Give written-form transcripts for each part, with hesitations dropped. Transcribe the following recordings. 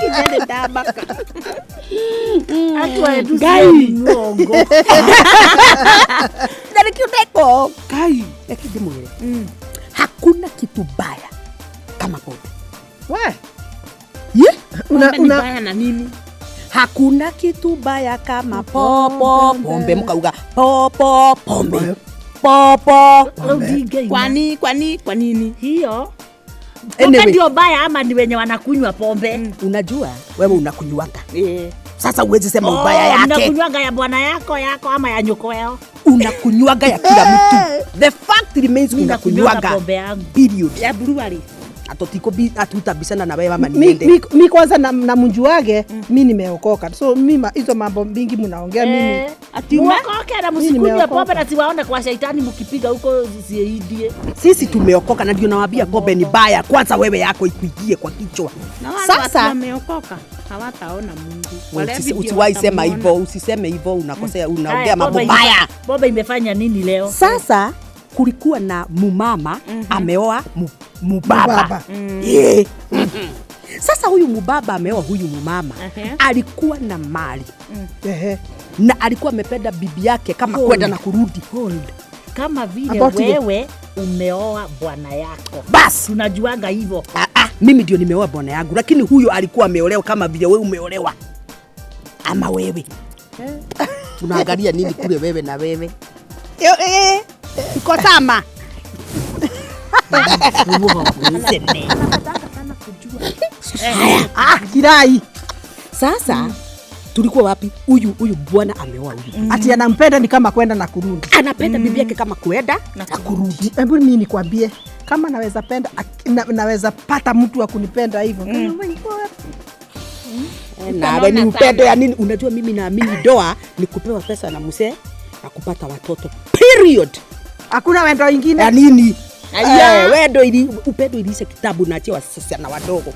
Nginya ndamaka. Akiwa tu Ngai. sio muongo. Na nikio ndeko. Kai. Reke ndimwire. Hakuna kitu baya kama pombe. We. Ye? Una Pombe ni una baya na nini? Hakuna kitu baya kama popo pombe, mkauga popo pombe popo. Rĩu Kwani kwani kwa nini? hiyo pombe Anyway. ndio mbaya ama ni wenye wanakunywa pombe? Unajua wewe unakunywanga Eh. sasa, uwezi sema ubaya yake. Mnakunywanga ya bwana yako yako ama ya nyoko yao? Unakunywanga ya kila mtu. The fact remains, Mimi nakunywanga unakunywanga pombe yangu. period. Ya brewery. Atotiko atutabishana na wewe mama, mi, niende. mi kwanza na, na mjuage mi nimeokoka, so mi hizo mambo mingi mnaongea mimi Ati ume Muokoke na Mimi msikunywe nimeokoka. pombe na siwaone kwa shaitani mkipiga huko zisiidie. Sisi tumeokoka na ndio nawaambia pombe ni baya. Kwanza wewe yako ikuingie kwa kichwa. Na wale watu Sasa wameokoka hawataona Mungu. Walevi ndio usiwahi sema watamuona. hivyo, usiseme hivyo, unakosea, unaongea Haya, mambo pombe baya. Pombe imefanya nini leo? Sasa kulikuwa na mumama ameoa mubaba. Mubaba. Yeah. Sasa huyu mubaba ameoa huyu mumama Ehe. alikuwa na mali Ehe. na alikuwa amependa bibi yake kama Hold. kwenda na kurudi. Hold. Kama vile About the- wewe umeoa bwana yako. Bas Tunajuanga hivyo. ah, ah, mimi ndio nimeoa bwana yangu, lakini huyu alikuwa ameolewa kama vile wewe umeolewa ama wewe. Tunaangalia nini kule wewe na wewe? Yo, eh, Iko sama. ah, kirai Sasa tulikuwa wapi? Huyu huyu bwana ameoa huyu ati anampenda ni kama kwenda na kurudi. anapenda bibi yake kama kuenda na kurudi. Hebu mimi nikwambie kama naweza penda naweza pata mtu wa kunipenda hivyo. Nawe ni upendo ya nini? Unajua mimi naamini ndoa ni kupewa pesa na mzee na kupata watoto period. Hakuna wendo ingine. Ya nini? Aya. Eh, wendo ili upendo iliisha kitabu na achia wasichana wadogo.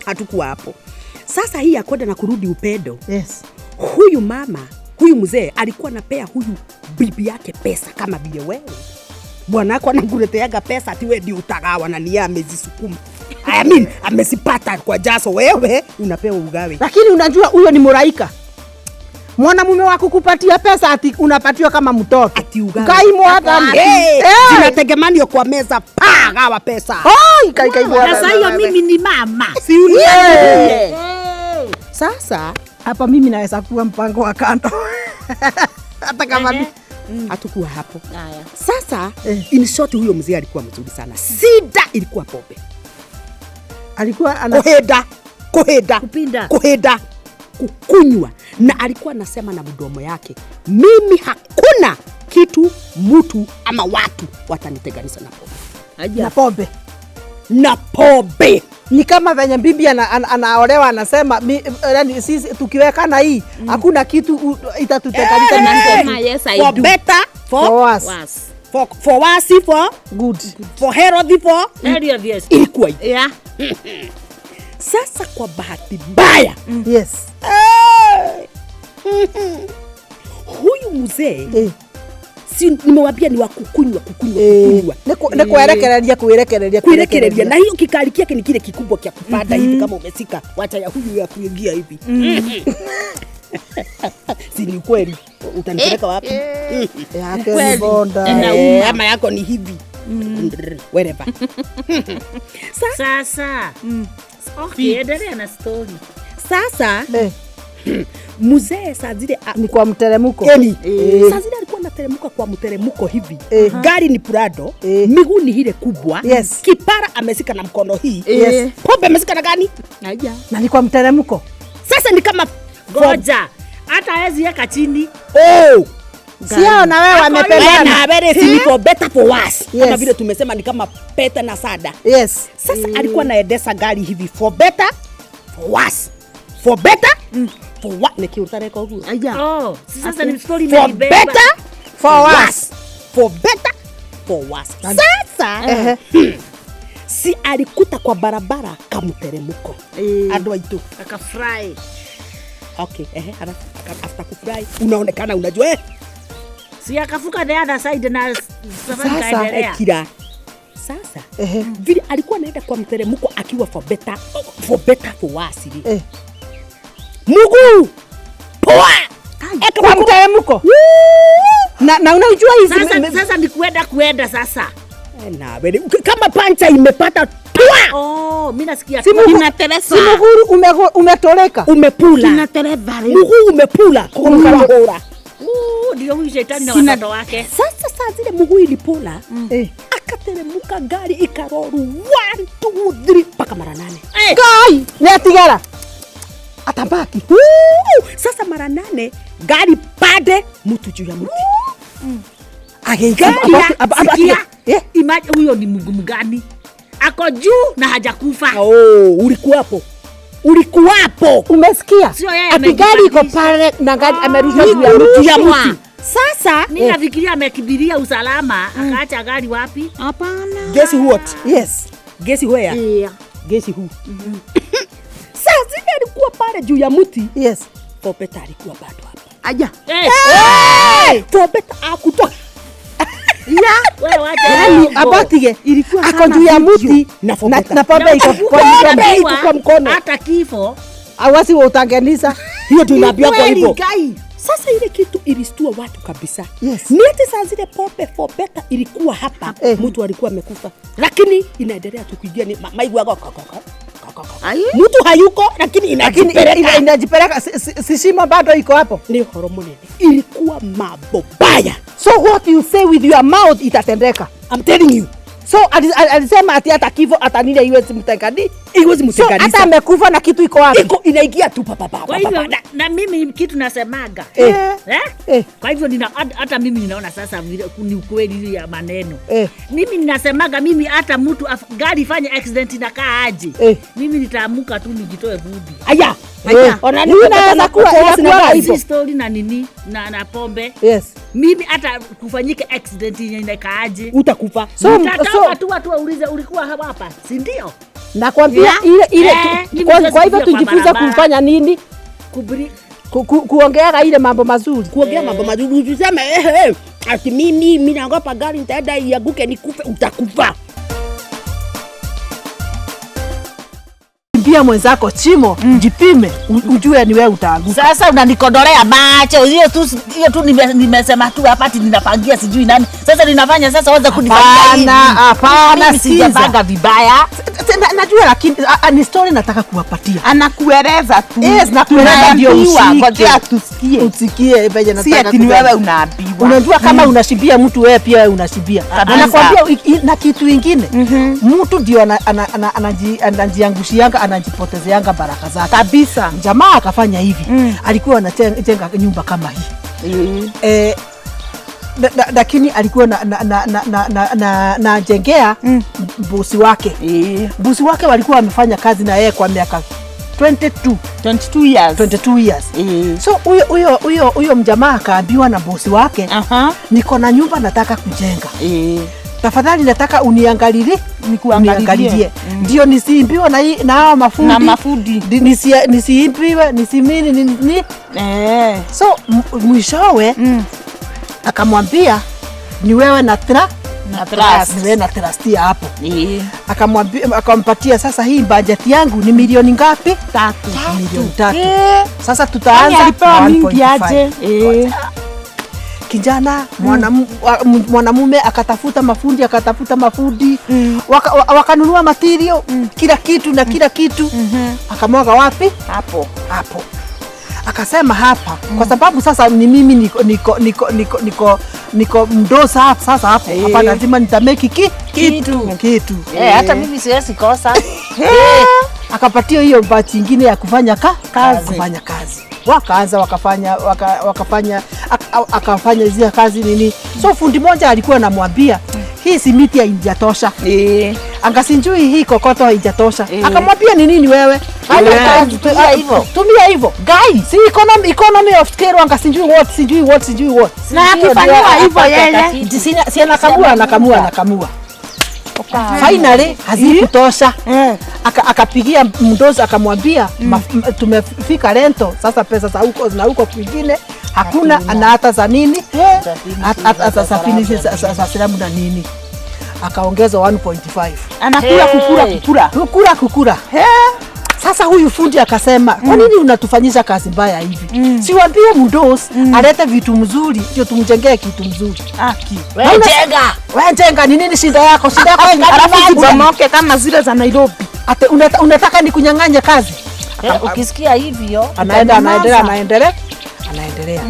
Hatukuwa hapo. Sasa hii ya kwenda na kurudi upendo, Yes. huyu mama huyu mzee alikuwa anapea huyu bibi yake pesa kama vile wewe bwana wako anakuleteaga pesa ati wewe ndio utagawa na ni yeye amezisukuma. I mean, amezipata kwa jaso, wewe unapewa ugawe. Lakini unajua huyo ni muraika. Mwanamume wa kukupatia pesa ati unapatiwa kama mtoto. Ati ugawe. Kai mwathani. Hey, Eh. zinategemanio kwa meza pa gawa pesa. Oi, kai kai Na mwathani. sasa hiyo mimi ni mama. Si uniambie. Eh. Sasa Hapa mimi naweza kuwa mpango wa kando. Hata kama ni hatukuwa hapo. Haya. Sasa Eh. in short, huyo mzee alikuwa mzuri sana. Sida ilikuwa pombe. alikuwa ana Kuheda, kuheda, Kupinda. kuheda, kukunywa, na alikuwa anasema na mdomo yake, mimi hakuna kitu mtu ama watu watanitenganisha na pombe na pombe. na pombe. Ni kama venye bibi anaolewa anasema yani sisi tukiwekana hii hakuna kitu itatutenganisha na Anasema yes I For do. better, for For us. Was. for worse, for Good. for healthy, for Heri obvious. ilikuwa hivi. Yeah. Sasa kwa bahati mbaya Yes. huyu mzee Eh. si nimewambia ni wa kukunywa kukunywa Eh. kukunywa Nĩ kwerekereria kwĩrekereria kuirekereria na hiyo kikali kyake ni kile kikubwa kya kupanda hivi kama umesika wacha ya huyu ya kuingia hivi. Si ni ukweli? Utanipeleka wapi? Yake ni bonda. Eh, ama yako ni hivi wherever. Sasa. Okay, endelea na story. Sasa Eh, mzee saa zile ni kwa mteremko. Eni. Eh. Saa zile alikuwa anateremka kwa mteremko hivi. Eh. Gari ni Prado, Eh. miguu ni ile kubwa. Yes. Kipara amesika na mkono hii. Yes. Pombe amesika na gani? Aya. Na ni kwa mteremko. Sasa ni kama Ngoja. Hata hawezi weka chini. Oh. Si hao na wewe wamependana. Na wewe si ni for better for worse. Yes. Kama vile tumesema ni kama pete na sada. Yes. Sasa alikuwa anaendesha gari hivi for better for worse. For better for what? Nikiutareka huko. Aya. Oh, si sasa ni story For imenibeba. better For worse. For better for worse. Sasa Ehe. si alikuta kwa barabara kamteremko. Eh. Andũ aitũ. Akafurahi. Okay, ehe, alafu after kufurahi unaonekana unajua Si akafuka the other side na safari Sasa, kaendelea. kira. Sasa Ehe. vile alikuwa anaenda kwa mteremko akiwa for better for better for worse ri. Mguu poa. Eka Kwa mkono. mteremko. Na unajua hizi Sasa sasa ni kuenda kuenda sasa. Eh, na wewe kama pancha imepata twa Oh, mimi nasikia Si mguu- Inateresa. si mguu umetoleka. umepula. Inatereva rĩu. Mguu umepula kumkahura. Ndio huyu shetani na Sina- watoto wake. Sasa saa zile mguu ilipula akateremuka gari ikaroru 1 2 3 mpaka mara 8. Eh, Kai, ni atigara. Atabaki. Woo! Sasa mara 8 gari pade mtu juu ya mti. Ageiga. Sikia, imagine huyo ni Mungu mgani? Ako juu na hajakufa. Oh, ulikuwapo. Ulikuwapo. Umesikia? Sio yeye Ati gari iko amejipandisha. pale na gari amerusha juu ya mti. Juu ya mti. Sasa Mimi nafikiria amekimbilia usalama akaacha gari wapi? Hapana. guess what? Yes. Guess where? Yeah. Guess who? Saa zile alikuwa pale juu ya mti. Yes. Popeta alikuwa bado hapa. Aya. Eh, Popeta akutoka wewe wacha. Yaani uongo. abatige Ilikuwa ako kama juu ya video. mti Na na pombe. na pombe iko kwa mkono. Unajua, iko kwa mkono. Hata kifo Awasi wa utangenisa. Hiyo ndio inaambiwa kwa Kweli, hivyo. Ngai. Sasa ile kitu ilistua watu kabisa. Yes. Ni ati saa zile pombe for better ilikuwa hapa, mtu alikuwa amekufa, lakini inaendelea tu kuingia ni maigua go go go go go go. Ai. Mtu hayuko lakini Lakini inajipeleka. inajipeleka si shimo bado iko hapo. Ni horo munene, ilikuwa mambo baya. So what you say with your mouth itatendeka. I'm telling you, So alisema ati hata kifo hata nini haiwezi mtengani. iwezi So mtenganisha. hata amekufa na kitu iko wapi? iko inaingia tu pa pa pa Kwa pa, hivyo pa, pa. na mimi kitu nasemaga Eh. eh? Eh. Kwa hivyo hata mimi ninaona sasa vile ni ukweli ya maneno Eh. Mimi ninasemaga mimi hata mtu gari ifanye accident inakaa aje Eh. mimi nitaamuka tu nijitoe vumbi. Aya. Eh. Ona Hii inaweza kuwa inakuwa hivyo. Si story na nini na pombe. Yes. Mimi hata kufanyike accident yenye inakaaje Utakufa. So, nitatoka so tu watu waulize ulikuwa hapa, si ndio? nakwambia Yeah. ile ile Mimi kwa siwezi hivyo kufia kwa tujifunze barabara. kufanya nini? Kubri Kuongeaga ile mambo mazuri. Kuongea mambo mazuri usiseme ati mimi naogopa gari nitaenda ianguke nikufe, utakufa. Kimbia mwenzako chimo, jipime, ujue ni wewe utaanguka. Sasa unanikodolea macho hiyo tu, hiyo tu nimesema tu hapa ati ninapangia sijui nani. Sasa ninafanya sasa waza kunifanyia hivi. Hapana, hapana, Mimi sijapanga vibaya. Najua lakini ni story nataka kuwapatia. Anakueleza tu. Yes, nakueleza ndio Tunaambiwa, ushike. ngojea tusikie. Usikie venye Si nataka ati ni kusema. wewe unaambiwa. Unajua kama unashibia mtu wewe pia wewe unashibia. Kabisa. Anakwambia na kitu ingine. Mtu ndio anajiangushianga anajipotezeanga baraka zake. Kabisa. Jamaa akafanya hivi. Alikuwa anajenga nyumba kama hii. Lakini alikuwa na jengea mbusi wake. Mbusi wake walikuwa wamefanya kazi na yeye kwa miaka 22 22 years. 22 years. So huyo mjamaa akaambiwa na bosi wake, niko na nyumba nataka kujenga, tafadhali nataka uniangalilie Nikuangalilie. uniangalilie. Ndio nisiimbiwe na hii na hawa mafundi Na mafundi. Nisiimbiwe nisimini ni. So mwishowe akamwambia ni wewe na Na trust. ni wewe na trustia hapo. Akamwambia, akampatia sasa, hii bajeti yangu ni milioni ngapi? Tatu. Milioni 3. Sasa Yaani tutaanza alipewa na mingi 1.5. aje? Kijana mwanamume akatafuta mafundi akatafuta mafundi wakanunua material kila kitu na kila kitu akamwaga wapi Hapo. hapo akasema hapa kwa sababu sasa ni mimi niko mdosa hapa sasa hapo hapa lazima nitameki Kitu. kitu Hata mimi siwezi kosa. Akapatia hiyo batch ingine ya kufanya kazi. Kufanya kazi wakaanza wakafanya wakafanya akafanya zile kazi nini. So fundi moja alikuwa anamwambia hii simiti haijatosha, angasinjui hii kokoto haijatosha. Akamwambia ni nini wewe? Fanya kazi, Tumia hivyo. Tumia hivyo. Guy, si economy of scale, angasinjui what sijui what sijui what. Na akifanyiwa hivyo yeye. Si anakamua anakamua anakamua. Finally hazikutosha. Akapigia mdozi akamwambia tumefika rento sasa, pesa za huko na huko kwingine hakuna na hata za nini hata za finish za silamu na nini. Akaongeza 1.5. Anakula kukula Hey. kukula. Kukula kukula. Sasa huyu fundi akasema, kwa nini unatufanyisha kazi mbaya hivi? Siwambie mdosi alete vitu mzuri ndio tumjengee kitu mzuri. Aki. Wewe jenga. Wewe jenga, ni nini shida yako? Shida yako ni Alafu zibomoke kama zile za Nairobi. Ate, unataka nikunyang'anye kazi? Ukisikia hivyo Anaenda anaendelea anaendelea anaendelea.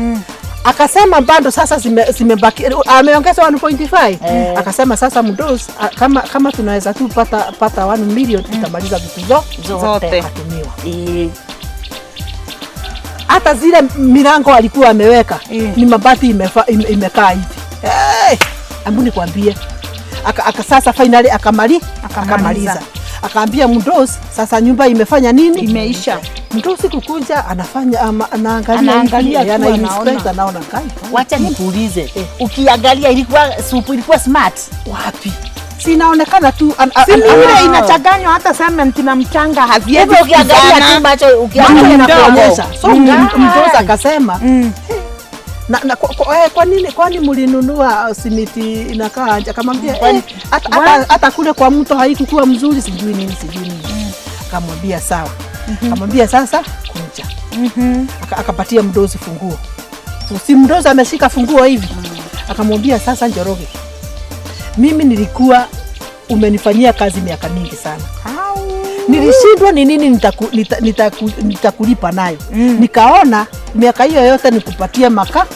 Akasema bado sasa zimebaki, ameongeza 1.5. Akasema sasa mdosi, kama tunaweza tu pata 1 million tutamaliza vitu zote. Akatumiwa. Hata zile milango alikuwa ameweka ni mabati imekaa hivi. Hey, ambu nikwambie. Aka sasa finally akamaliza. Akaambia mdosi sasa nyumba imefanya nini? Imeisha. Mdosi kukunja anafanya anaangalia Anaangalia hivi, tu, ana anaona. inspect anaona kai. Wacha nikuulize. Ukiangalia ilikuwa supu ilikuwa smart. Wapi? Si inaonekana tu Si ni ile inachanganywa hata cement na mchanga haziwezi Hivyo ukiangalia tu kukizana. macho macho ukiangalia inakuonyesha. So mdosi akasema Mm. na kwa nini kwani mlinunua simiti inakaa aje? Akamwambia hata kule kwa mto haikukuwa mzuri, sijui nini sijui nini. Akamwambia sawa. Akamwambia sasa kunja. Akapatia mdosi funguo. Si mdosi ameshika funguo hivi. Akamwambia sasa Njoroge, mimi nilikuwa umenifanyia kazi miaka mingi sana. Nilishindwa ni nini nitakulipa nayo. Nikaona miaka hiyo yote nikupatie makao.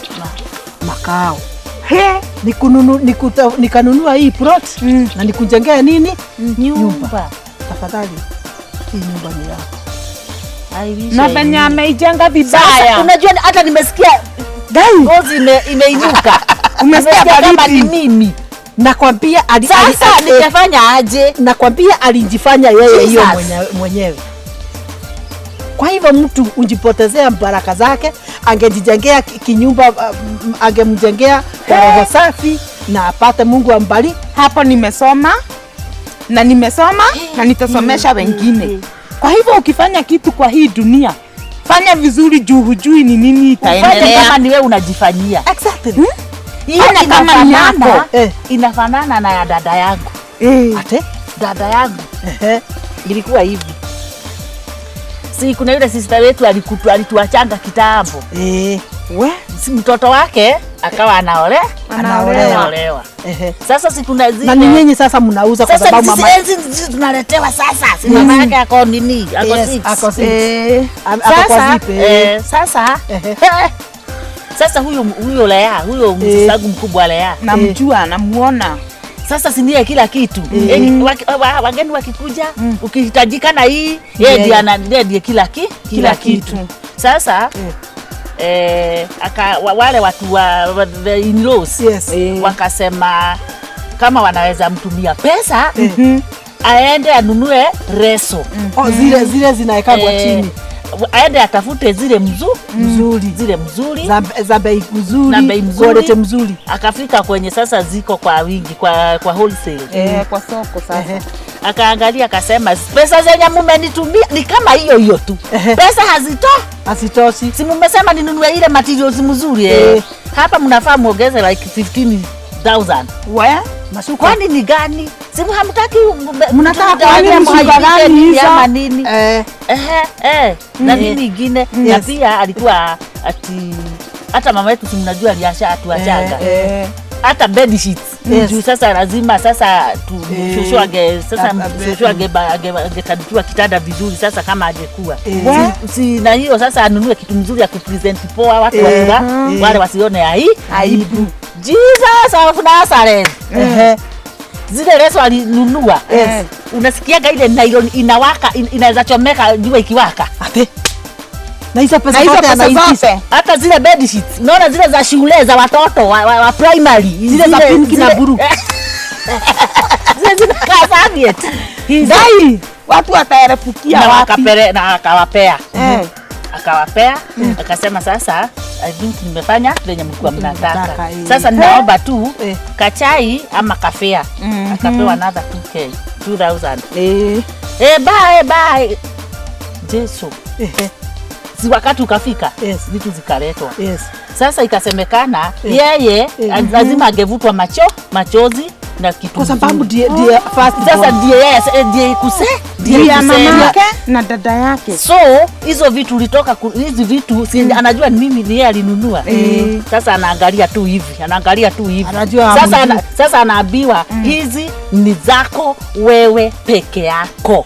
Nikanunua hii plot na nikujengea nini? Nyumba. Tafadhali hii nyumba ni yako. I wish Na I venye knew. ameijenga Sasa vibaya. unajua hata nimesikia ngozi imeinuka. Umesikia Nimesikia kama baridi. ni mimi. Nakwambia Sasa nitafanya aje? nakwambia alijifanya yeye hiyo Jesus. mwenyewe. Kwa hivyo mtu unjipotezea baraka zake, angejijengea kinyumba, angemjengea kwa roho safi na apate Mungu ambariki. Hapo nimesoma na nimesoma na nitasomesha wengine. Kwa hivyo ukifanya kitu kwa hii dunia, fanya vizuri juu hujui ni nini Ufanye itaendelea. kama ni wewe unajifanyia. Exactly. Hiyo Fanya kama ni yako. Inafanana na ya dada yangu. Ate? Dada yangu Ehe. ilikuwa hivi. Si kuna yule sister wetu alituachanga kitambo. We, Si mtoto wake akawa Anaolewa. anaolewa. Ehe. Sasa si kuna zile Na ni nyinyi sasa mnauza kwa sasa sababu sisi mama enzi sisi tunaletewa sasa. Si mama yake ako nini? Ako Yes, six. ako six. Ako kwa Sasa zipe. sasa Ehe. sasa huyo Lea, huyo msisangu mkubwa Lea. Namjua, namuona. Sasa si ndiye kila kitu. Wageni wakikuja, ukihitajika na hii, yeye ndiye ndiye kila Kila kitu. Sasa wale watu wa the in-laws Yes. wakasema kama wanaweza mtumia pesa aende anunue reso. Oh, zile zinaekagwa chini. Aende atafute zile Mzuri. zile mzuri Za bei mzuri, na bei mzuri. quality mzuri. Akafika kwenye sasa ziko kwa wingi kwa wholesale. Kwa soko sasa. Akaangalia akasema pesa zenye mumenitumia ni kama hiyo hiyo tu. Pesa hazito. Hazitoshi. Si mumesema ninunue ile materials mzuri Hapa mnafaa muongeze like 15,000. We, Mashuka. Kwani ni gani? Si hamtaki Mnataka kwani kwani mshuka gani hizo? ama nini? Na nini ingine? Na pia alikuwa ati hata mama yetu si mnajua aliasha atuachanga. Hata bed sheets. Juu sasa lazima sasa tu shosho ange sasa shosho angetandikiwa kitanda vizuri sasa kama angekuwa. Si na hiyo sasa anunue kitu mzuri ya kupresent poa watu wale wasione aibu. Jesus of Nazareth. Zile leso alinunua. Unasikiaga ile nylon inawaka, inaweza chomeka jua ikiwaka. Ate. Na hizo pesa Na hizo zote pesa anaitisha. zote. Hata zile bed sheets, unaona zile za shule za watoto wa primary, Zile za pinki na blue. Zile zinakaa serviette. Hizo. Dai, watu wataerefukia Na wapi? na akawapea. Akawapea, akasema sasa I think nimefanya venye mlikuwa mnataka. Mnataka, Sasa ninaomba tu kachai ama kafea. Akapewa another 2K, 2000. Bye bye. Jesu. Si wakati ukafika, vitu zikaletwa. Sasa ikasemekana yeye lazima angevutwa machozi na kitu Kwa sababu mzuri. ndiye first Sasa born. ndiye yeye, ndiye ndiye Juu ya kusema. mama yake na dada yake. So hizo vitu ulitoka hizi vitu si anajua ni mimi ni yeye alinunua. Sasa anaangalia tu hivi, anaangalia tu hivi. Anajua Sasa hamjui. sasa anaambiwa hizi ni zako wewe peke yako.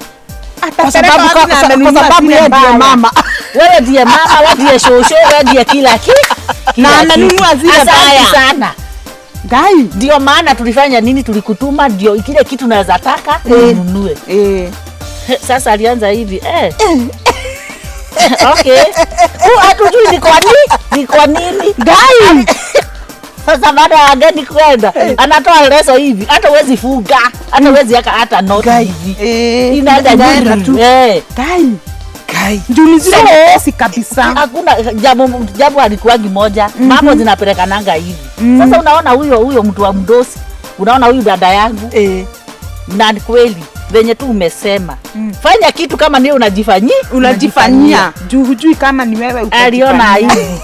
Kwa sababu kwa sababu yeye ndiye mama. Wewe ndiye mama, wewe ndiye shosho, wewe ndiye kila kitu. Na amenunua zile Asante mbaya. sana. Gai. Ndio maana tulifanya nini, tulikutuma ndio kile kitu naweza taka ununue. Sasa alianza hivi Okay. Hatujui ni kwa nini, ni kwa nini. Gai. Sasa baada ya wageni kwenda, anatoa leso hivi, hata huwezi funga, hata huwezi weka hata noti hivi. Inaenda Inaenda juu. tu. Gai. Kai. Juu ni zile So, nyepesi kabisa. Hakuna jambo alikuwagi moja, mambo zinapelekananga hivi. Sasa unaona huyo mtu wa mdosi, unaona huyu dada yangu na ni kweli venye tu umesema. Fanya kitu kama niwe unajifanyia. Unajifanyia. Juu hujui kama ni wewe Aliona utajifanyia. aibu.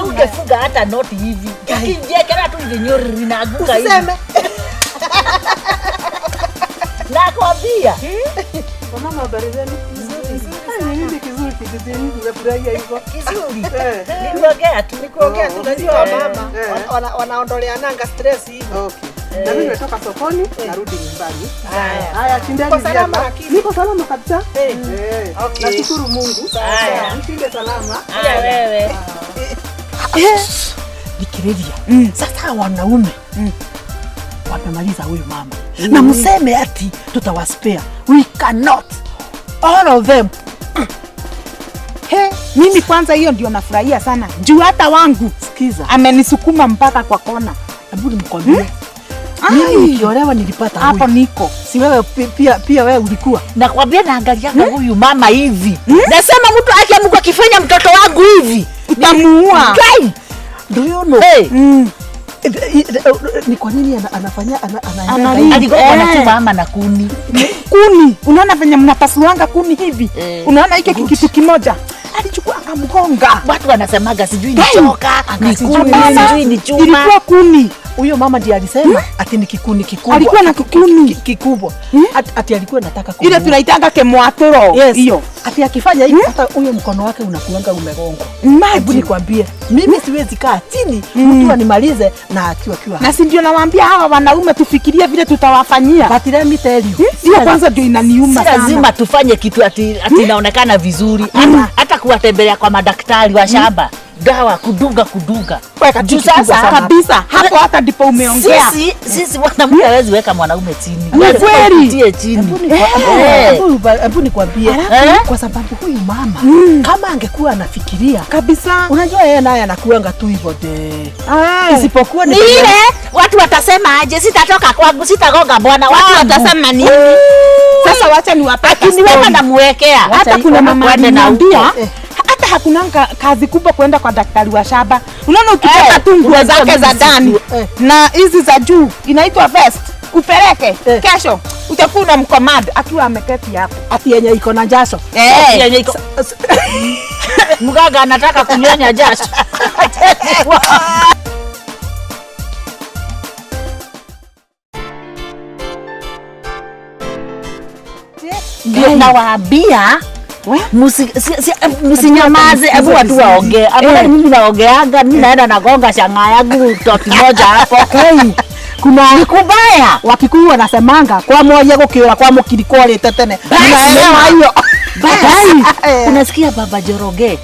Ungefunga hata noti hivi. Ukijiekela tu hivi nyori linaanguka hivi. Usiseme. Nakwambia. Mama, habari zenu? Nini kizuri kijijini, nimefurahia hivyo. Kizuri. Ni kuongea tu. Ni kuongea tu, unajua wamama wanaondoleananga stress hivyo. Okay. Na mimi nimetoka sokoni narudi nyumbani. Haya. Haya, shindeni Uko salama vyema. lakini? Niko salama kabisa. Okay. Nashukuru Mungu. Haya. Mshinde salama. Haya wewe. Nikiredia. Sasa wanaume wamemaliza huyu mama na mseme ati tutawaspare. We cannot. All of them. He, mimi kwanza hiyo ndio nafurahia sana. Juu hata wangu Sikiza. amenisukuma mpaka kwa kona. Hebu nimkwambie. Mimi nikiolewa nilipata Hapo huyu. niko. Si wewe pia wewe ulikuwa. Nakwambia naangalianga huyu mama hivi. Nasema mtu aki Mungu akifanya mtoto wangu hivi. Utamuua. Kai. Do you know? Hey. Ni kwa nini anafanya anaenda Ana- hivi? Alikuwa anachuma mama na kuni. Kuni. Unaona venye mnapasuanga kuni hivi. Unaona hiki kitu kimoja. Alichukua akamgonga. Watu wanasemaga sijui ni choka, ni kuni, Hapana, sijui ni chuma. Ilikuwa kuni. Huyo mama ndiye alisema ati ni kikuni kikubwa. Alikuwa na kikuni. Kikubwa. Ati alikuwa anataka Ile kumuua. tunaitanga kemwatoro. Yes. Hiyo. Ati akifanya hivi hata huyo mkono wake unakuanga umegongwa. Hebu Imagine. nikwambie, mimi siwezi kaa chini mtu animalize na akiwa kiwa. Na si ndio nawaambia hawa wanaume tufikirie vile tutawafanyia. But let me tell you. Hiyo kwanza ndio inaniuma Si sana. lazima tufanye kitu ati inaonekana vizuri. Hata kuwatembelea kwa madaktari wa shamba, dawa kudunga. Weka Juu kitu kikubwa sasa sana. Kabisa. Hapo hata ndipo umeongea. Sisi mwanamke hawezi weka mwanaume chini. Ni Lazima kweli. upitie chini. Hebu nikwambie, kwa sababu huyu mama kama angekuwa anafikiria Kabisa. unajua yeye naye anakuanga tu hivyo de. Isipokuwa ni Ni ile watu watasema aje, sitatoka kwangu, sitagonga bwana Watu wangu. watasema nini? Sasa wacha niwape Akiniweka namuwekea. Hata kuna mama Kwende na huko. aliniambia hata hakunanga kazi kubwa kwenda kwa daktari wa shaba. Unaona ukitaka tu nguo unajua zake za mimi ndani na hizi za juu inaitwa vest, upeleke kesho utakuwa unamcommand akiwa ameketi hapo. ati yenye iko na jasho. Yenye iko- Mganga anataka kunyonya jasho. Ndio nawaambia msinyamaze, hebu watu waongee. Hapana, mimi naongeanga, mimi naenda nagonga shang'aa yangu toti moja hapo. Kuna Kubaya. Wakikuyu wanasemanga kwa moya gukiura kwa mukiri kwarite tene. Basi. Unaelewa hiyo? Basi. Unasikia Baba Joroge?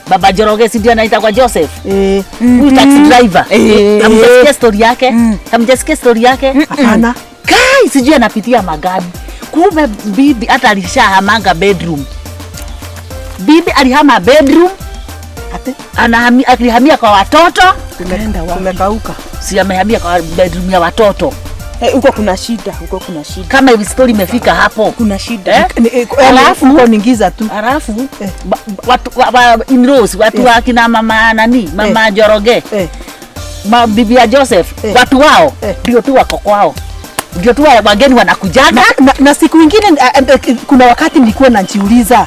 Baba Joroge si ndio anaita kwa Joseph? Huyu taxi driver. Hamjasikia story yake? Hamjasikia story yake? Hapana. Kai, sijui anapitia magani. Kumbe bibi hata alishahamanga bedroom. Bibi alihama bedroom, Ate alihamia kwa watoto. Kumekauka. Si amehamia kwa bedroom ya watoto. Huko kuna shida, huko kuna shida. Kama hivi story imefika hapo. Kuna shida. Alafu uko ningiza tu. Alafu watu in-laws, watu wa kina mama nani, mama Njoroge, bibi ya Joseph, watu wao ndio tu wako kwao. Ndio tu wageni wanakujaga. Na siku ingine kuna wakati nilikuwa najiuliza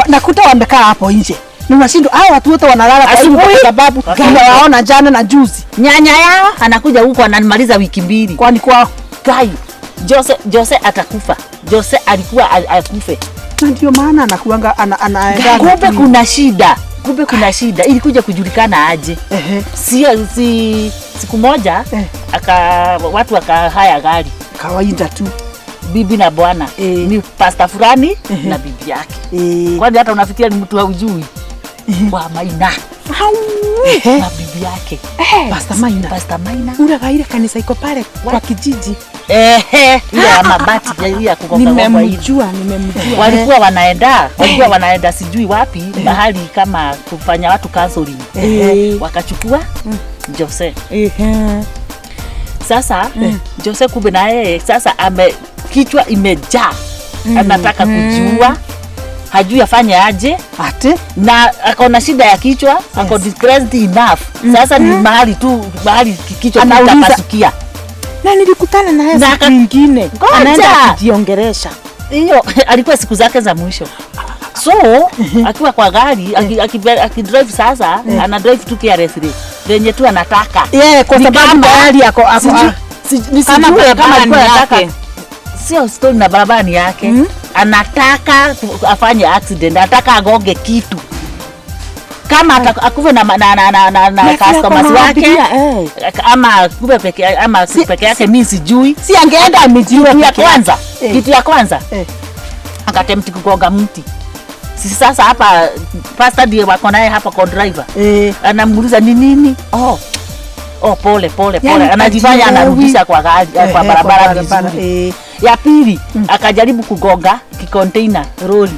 nakuta wamekaa hapo nje. Na unashindwa hao watu wote wanalala kwa hiyo kwa sababu tunawaona jana na juzi. Nyanya yao anakuja huko anamaliza wiki 2. Kwani kwao Kai Jose atakufa. Jose alikuwa akufe. Na ndio maana anakuanga anaenda. Kumbe kuna shida. Kumbe kuna shida. Ilikuja kujulikana aje? Si siku moja watu wakahaya gari. Kawaida tu. Bibi na bwana. Ni pastor fulani na bibi yake. Kwani hata unafikiria ni mtu haujui? Wa Maina. Na bibi yake. Pastor Maina. Pastor Maina. Ule wa ile kanisa iko pale kwa kijiji. Ile ya mabati ya kugonga gonga hivi. Nimemjua. Walikuwa wanaenda sijui wapi mahali kama kufanya watu counseling. Wakachukua Jose. Sasa Jose kumbe na yeye sasa kichwa imejaa. Anataka kujua. Hajui afanye aje. Ate? Na akona shida ya kichwa, ako depressed enough. Sasa ni mahali tu, mahali kichwa kitapasukia. Na nilikutana naye siku nyingine. Anaenda kujiongeresha. Hiyo alikuwa siku zake za mwisho. So, akiwa kwa gari, akidrive sasa, ana drive tu carelessly. Venye tu anataka. Kwa sababu tayari ako nisijue kama alikuwa anataka. Sio story na barabara ni yake. Anataka afanye accident, anataka agonge kitu. Kama akuve na customers wake ama akuve peke ama peke yake, mimi sijui. Si angeenda amejiua peke kwanza. Kitu ya kwanza. Akatempt kugonga mti. Sisi sasa hapa pastor ndiye wako naye hapa kwa driver. Anamuuliza ni nini? Oh, pole pole pole. Yani, anajifanya anarudisha kwa gari kwa barabara vizuri. Ya pili akajaribu kugonga kicontainer lori.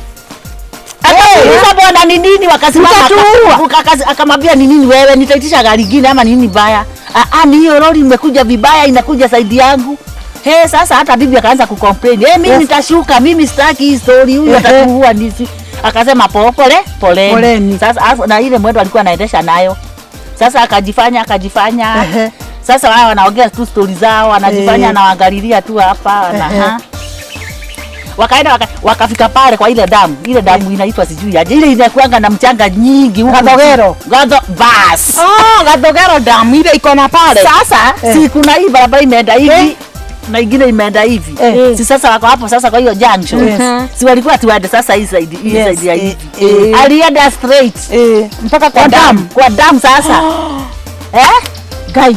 Akauliza bwana ni nini, wakasimama akamwambia ni nini wewe, nitaitisha gari nyingine ama nini baya? Ni hiyo lori imekuja vibaya, inakuja side yangu. Sasa hata bibi akaanza kucomplain. Mimi nitashuka, mimi sitaki hii story, huyu atatuua nisi. Akasema pole poleni. Sasa na ile mwendo alikuwa anaendesha nayo. Sasa akajifanya. Sasa wao wanaongea tu story zao, anajifanya anawaangalilia tu hapa na wakaenda wakafika pale kwa ile damu. Ile damu inaitwa sijui aje. Ile inakuanga na mchanga nyingi huko. Gathogero. Bas. Gathogero damu ile iko na pale. Sasa si kuna hii barabara imeenda hivi na ingine imeenda hivi. Si sasa wako hapo sasa kwa hiyo junction. Si walikuwa tuende sasa hii side, hii side ya hivi. Alienda straight mpaka kwa damu. Kwa damu sasa. Guy.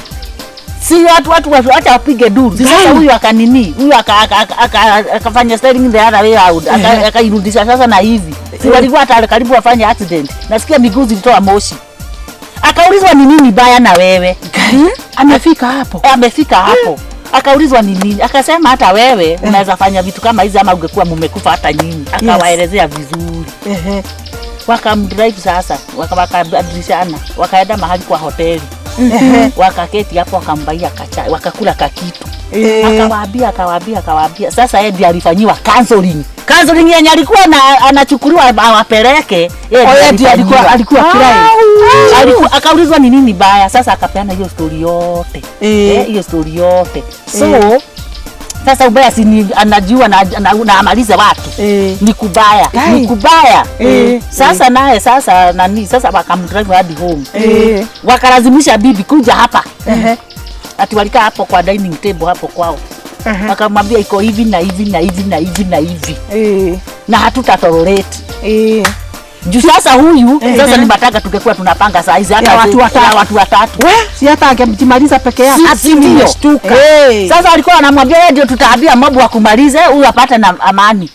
Si watu acha wapige duru. Sasa huyu akanini? Huyu akafanya steering the other way out. Akairudisha sasa na hivi. Si walikuwa hata karibu wafanye accident. Nasikia miguu zilitoa moshi. Akaulizwa ni nini baya na wewe? Amefika hapo. Amefika hapo. Akaulizwa ni nini? Akasema hata wewe unaweza fanya vitu kama hizi ama ungekuwa mmekufa hata nyinyi. Akawaelezea vizuri. Wakamdrive sasa, wakabadilishana, wakaenda mahali kwa hoteli. Wakaketi hapo wakambaia kachai, wakakula kakitu. Akawaambia. Sasa yeye ndiye alifanyiwa counseling. Counseling yenye alikuwa anachukuliwa awapeleke, yeye ndiye alikuwa client. Akaulizwa ni nini baya, sasa akapeana hiyo story yote. Hiyo story yote. So sasa ubaya si anajua na amalize watu. Ni kubaya, ni kubaya. Sasa naye sasa nani sasa wakamdrive hadi home. Wakalazimisha bibi kuja hapa. Ati walikaa hapo kwa dining table hapo kwao. Akamwambia iko hivi na hivi na hivi na hivi na hivi. Na hatutatolerate. Juu sasa huyu sasa ni bataka tungekuwa tunapanga saa hizi hata watu watatu. Watu watatu. Si hata angemjimaliza peke yake. Si ndio? Sasa alikuwa anamwambia yeye ndio tutaambia mob wakumalize huyu apate na amani.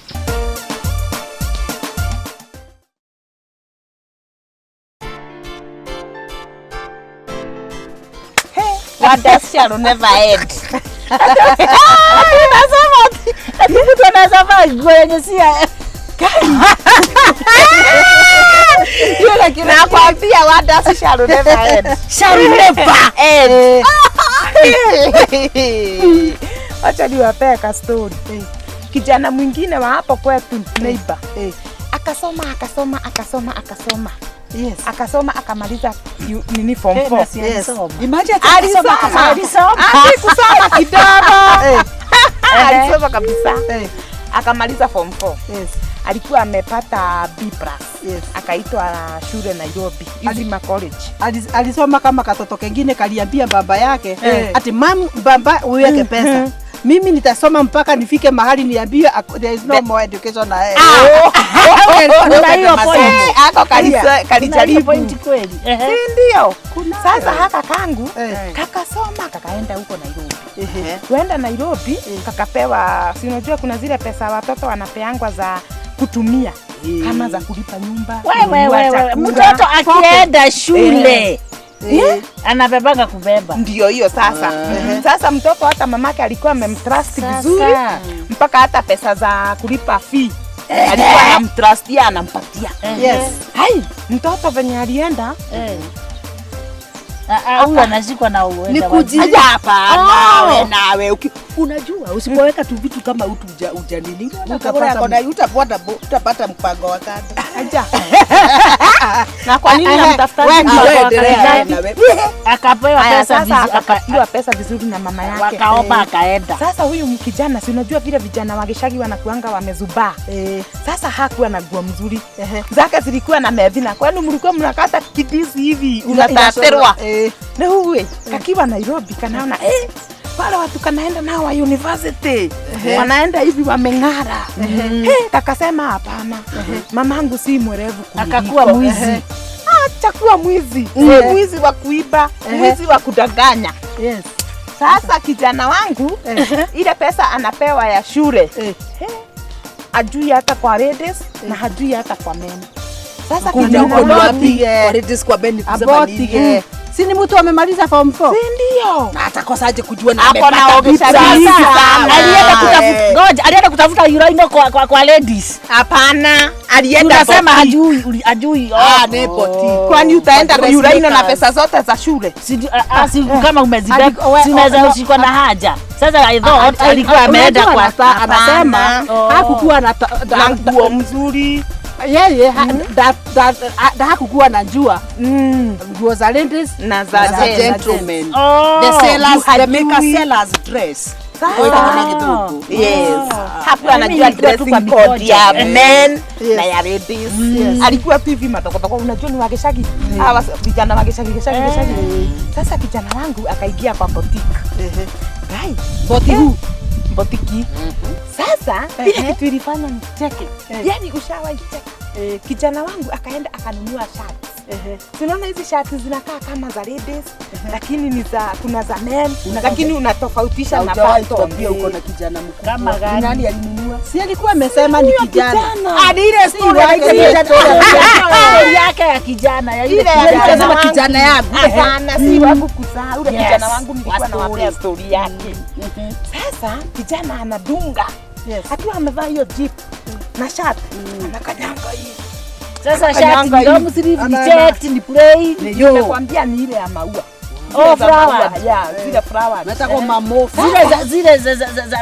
Wonders shall never end. Ati mtu anasema nguo yenye si ya Nakwambia wonders shall never end. Shall never end. Acha niwapee ka story. Kijana mwingine wa hapo kwetu neighbor. Akasoma. Yes. Akasoma akamaliza nini form 4. Yes. Imagine alisoma kusoma kidogo. Alisoma kabisa. Akamaliza form 4. Yes. Alikuwa amepata B+. Yes. Akaitwa shule Nairobi, Izima College. Alisoma kama katoto kengine kaliambia baba yake ati mam, baba uweke pesa. Mimi nitasoma mpaka nifike mahali niambiwe there is no more education ahead. Kuna hiyo point. Ako kalijaribu. Point kweli. Si ndio? Sasa haka kangu kakasoma kakaenda huko Nairobi. Kuenda Nairobi kakapewa, si unajua kuna zile pesa watoto wanapeangwa za kutumia kama za kulipa nyumba. Wewe mtoto akienda shule anabebanga kubeba. Ndio hiyo sasa. Sasa mtoto hata mamake alikuwa amemtrust vizuri mpaka hata pesa za kulipa fee alikuwa anamtrustia, anampatia. Yes. Hai, mtoto venye alienda huyu anashikwa na uenda. Ni hapana wewe nawe unajua usipoweka tu vitu kama utu ujanini utapata mpango wa kando. Aja. Na kwa nini namtafuta? Akapewa pesa vizuri, akapatiwa pesa vizuri na mama yake. Wakaomba akaenda. Sasa huyu kijana, si unajua vile vijana wa Gishagi wanakuanga wamezubaa. Sasa hakuwa na nguo mzuri. Zake zilikuwa na methina. Kwani mlikuwa mnakata kidisi hivi unataterwa. Na huyu kakiwa Nairobi kanaona wale watu kanaenda nao wa university wanaenda hivi wameng'ara. Kakasema hapana, mamangu si mwerevu kuliko. Akakuwa mwizi. Acha kuwa mwizi. Mwizi wa kuiba, mwizi wa kudanganya. Yes. Sasa kijana wangu ile pesa anapewa ya shule ajui hata kwa ladies na hajui hata kwa men. Sasa kijana wangu kwa ladies kwa men kusema nini? Si ni mtu amemaliza form 4? Si ndio. Na atakosaje kujua na amepata pesa? Alienda kutafuta, ngoja, alienda kutafuta urino kwa ladies. Hapana, alienda unasema hajui. Ah, ni boti. Kwani utaenda kwa urino na pesa zote za shule? Si kama umezibeba, si unaweza ushikwa na haja. Sasa I thought alikuwa ameenda kwa anasema hakukuwa na nguo mzuri. Yeye hakukuwa na jua nguo za ladies na za gentlemen. The sellers, the maker sellers dress. Yes. Hakuwa anajua dressing code ya men na ya ladies. Alikuwa tu hivi matokotoko, unajua ni wa Gishagi. Hawa vijana wa Gishagi. Sasa kijana wangu akaingia kwa boutique. Right. Boutique. Boutique. Sasa ile kitu ilifanya nicheke. Yaani ushawahi cheka. Kijana wangu akaenda akanunua shati. Tunaona hizi shati zinakaa kama za ladies, lakini ni za kuna za men, lakini unatofautisha na pattern. Pia uko na kijana mkubwa. Kama gani? Nani alinunua? Si alikuwa amesema ni kijana. Ah, ile story yake ya kijana ya ile kijana kijana yangu. Hapana, si wangu kuzaa. Ule kijana wangu nilikuwa nawapea story yake. Sasa kijana anadunga. Akiwa amevaa hiyo jeep na shati anakanyanga hivi. Sasa shati ni long sleeve, ni checked, ni plain. Nimekwambia ni ile ya maua. Oh, flower. Yeah, zile flower. Nataka mamofu. Zile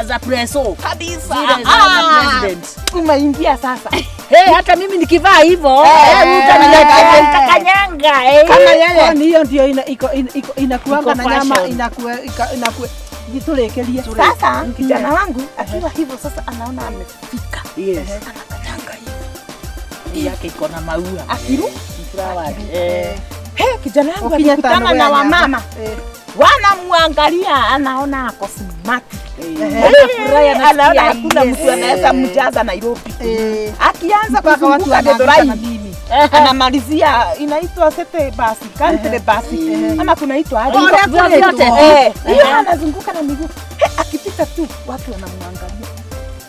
za preso. Kabisa. Zile za president. Umeingia sasa. Hey, hata mimi nikivaa hivyo, utaniletea nitakanyanga. Kama yeye ni hiyo ndio iko inakuanga na nyama inakuwa jitulekelia. Sasa kijana wangu akiwa hivyo sasa anaona amefika. Yes. Anakanyanga hivi. Yake iko na maua. Akiru flower. Hey, kijana wangu alikutana na wamama. Wanamuangalia anaona ako smart. Anaona hakuna mtu anaweza mjaza Nairobi. Akianza kuzunguka Githurai anamalizia inaitwa sete basi, country basi. Ama kunaitwa aje? Hiyo anazunguka na miguu. Akipita tu watu wanamuangalia.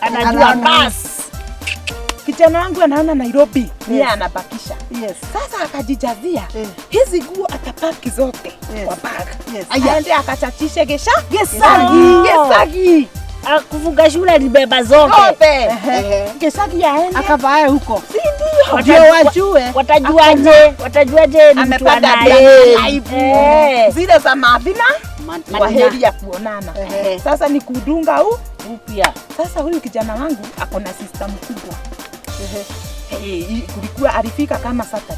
Anajua basi. Kijana wangu anaona Nairobi, yeye anabakisha. Yes. Sasa akajijazia hizi nguo atapaki zote kwa bag. Aende akachachishe Gishagi. Gishagi. Kufunga shule alibeba zote. Gishagi aende akavae huko. Si ndio? Ndio wajue. Watajuaje ni mtu anaye. Zile za mavina waheri ya kuonana. Sasa ni kudunga upya. Sasa huyu kijana wangu ako na sister mkubwa. Kulikuwa alifika kama Saturday.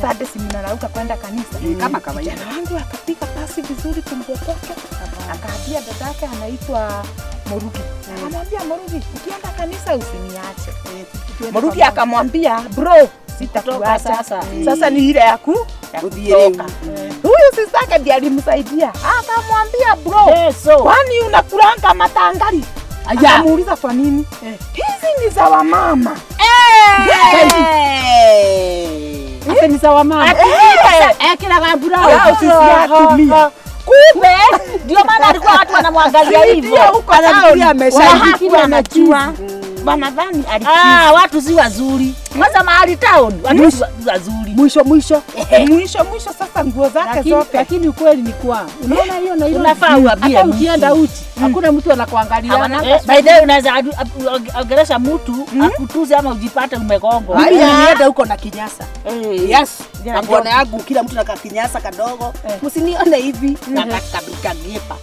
Saturday si mnarauka kwenda kanisa kama kawaida. Kijana wangu akapika pasi vizuri tumbo kwake. Akaambia dadake anaitwa Morugi. Akamwambia Morugi, ukienda kanisa usiniache. Morugi akamwambia, bro, Sitakuacha. Sasa. Sasa ni ile ya Uthiĩ rĩu. kutoka. Huyu sister yake ndiye alimsaidia, akamwambia bro, Yeso. kwani unakulanga matangari? Akamuuliza kwa nini? Hizi ni za wamama. Ati ni sawa mama. Ekĩraga Blouse si atumia. Kumbe ndio maana alikuwa watu wanamwangalia hivyo. Ndio huko Anafikiria town. ameshaingia. Hakuwa anajua. Wanadhani alikizi. Ah, watu si wazuri. Kwanza mahali town watu si wazuri. Mwisho mwisho. Mwisho mwisho sasa nguo zake Lakini, zote lakini ukweli ni kwa unaona hiyo na hiyo Unafaa uambie hata mtu. ukienda uchi hakuna mtu anakuangalia. By the way unaweza ongelesha mtu akutuze ama ujipate umegongwa. Mimi nilienda huko na kinyasa. Yes. Yeah, Na bwana yangu kila mtu na kakinyasa kadogo. Msinione hivi na kakagiepa.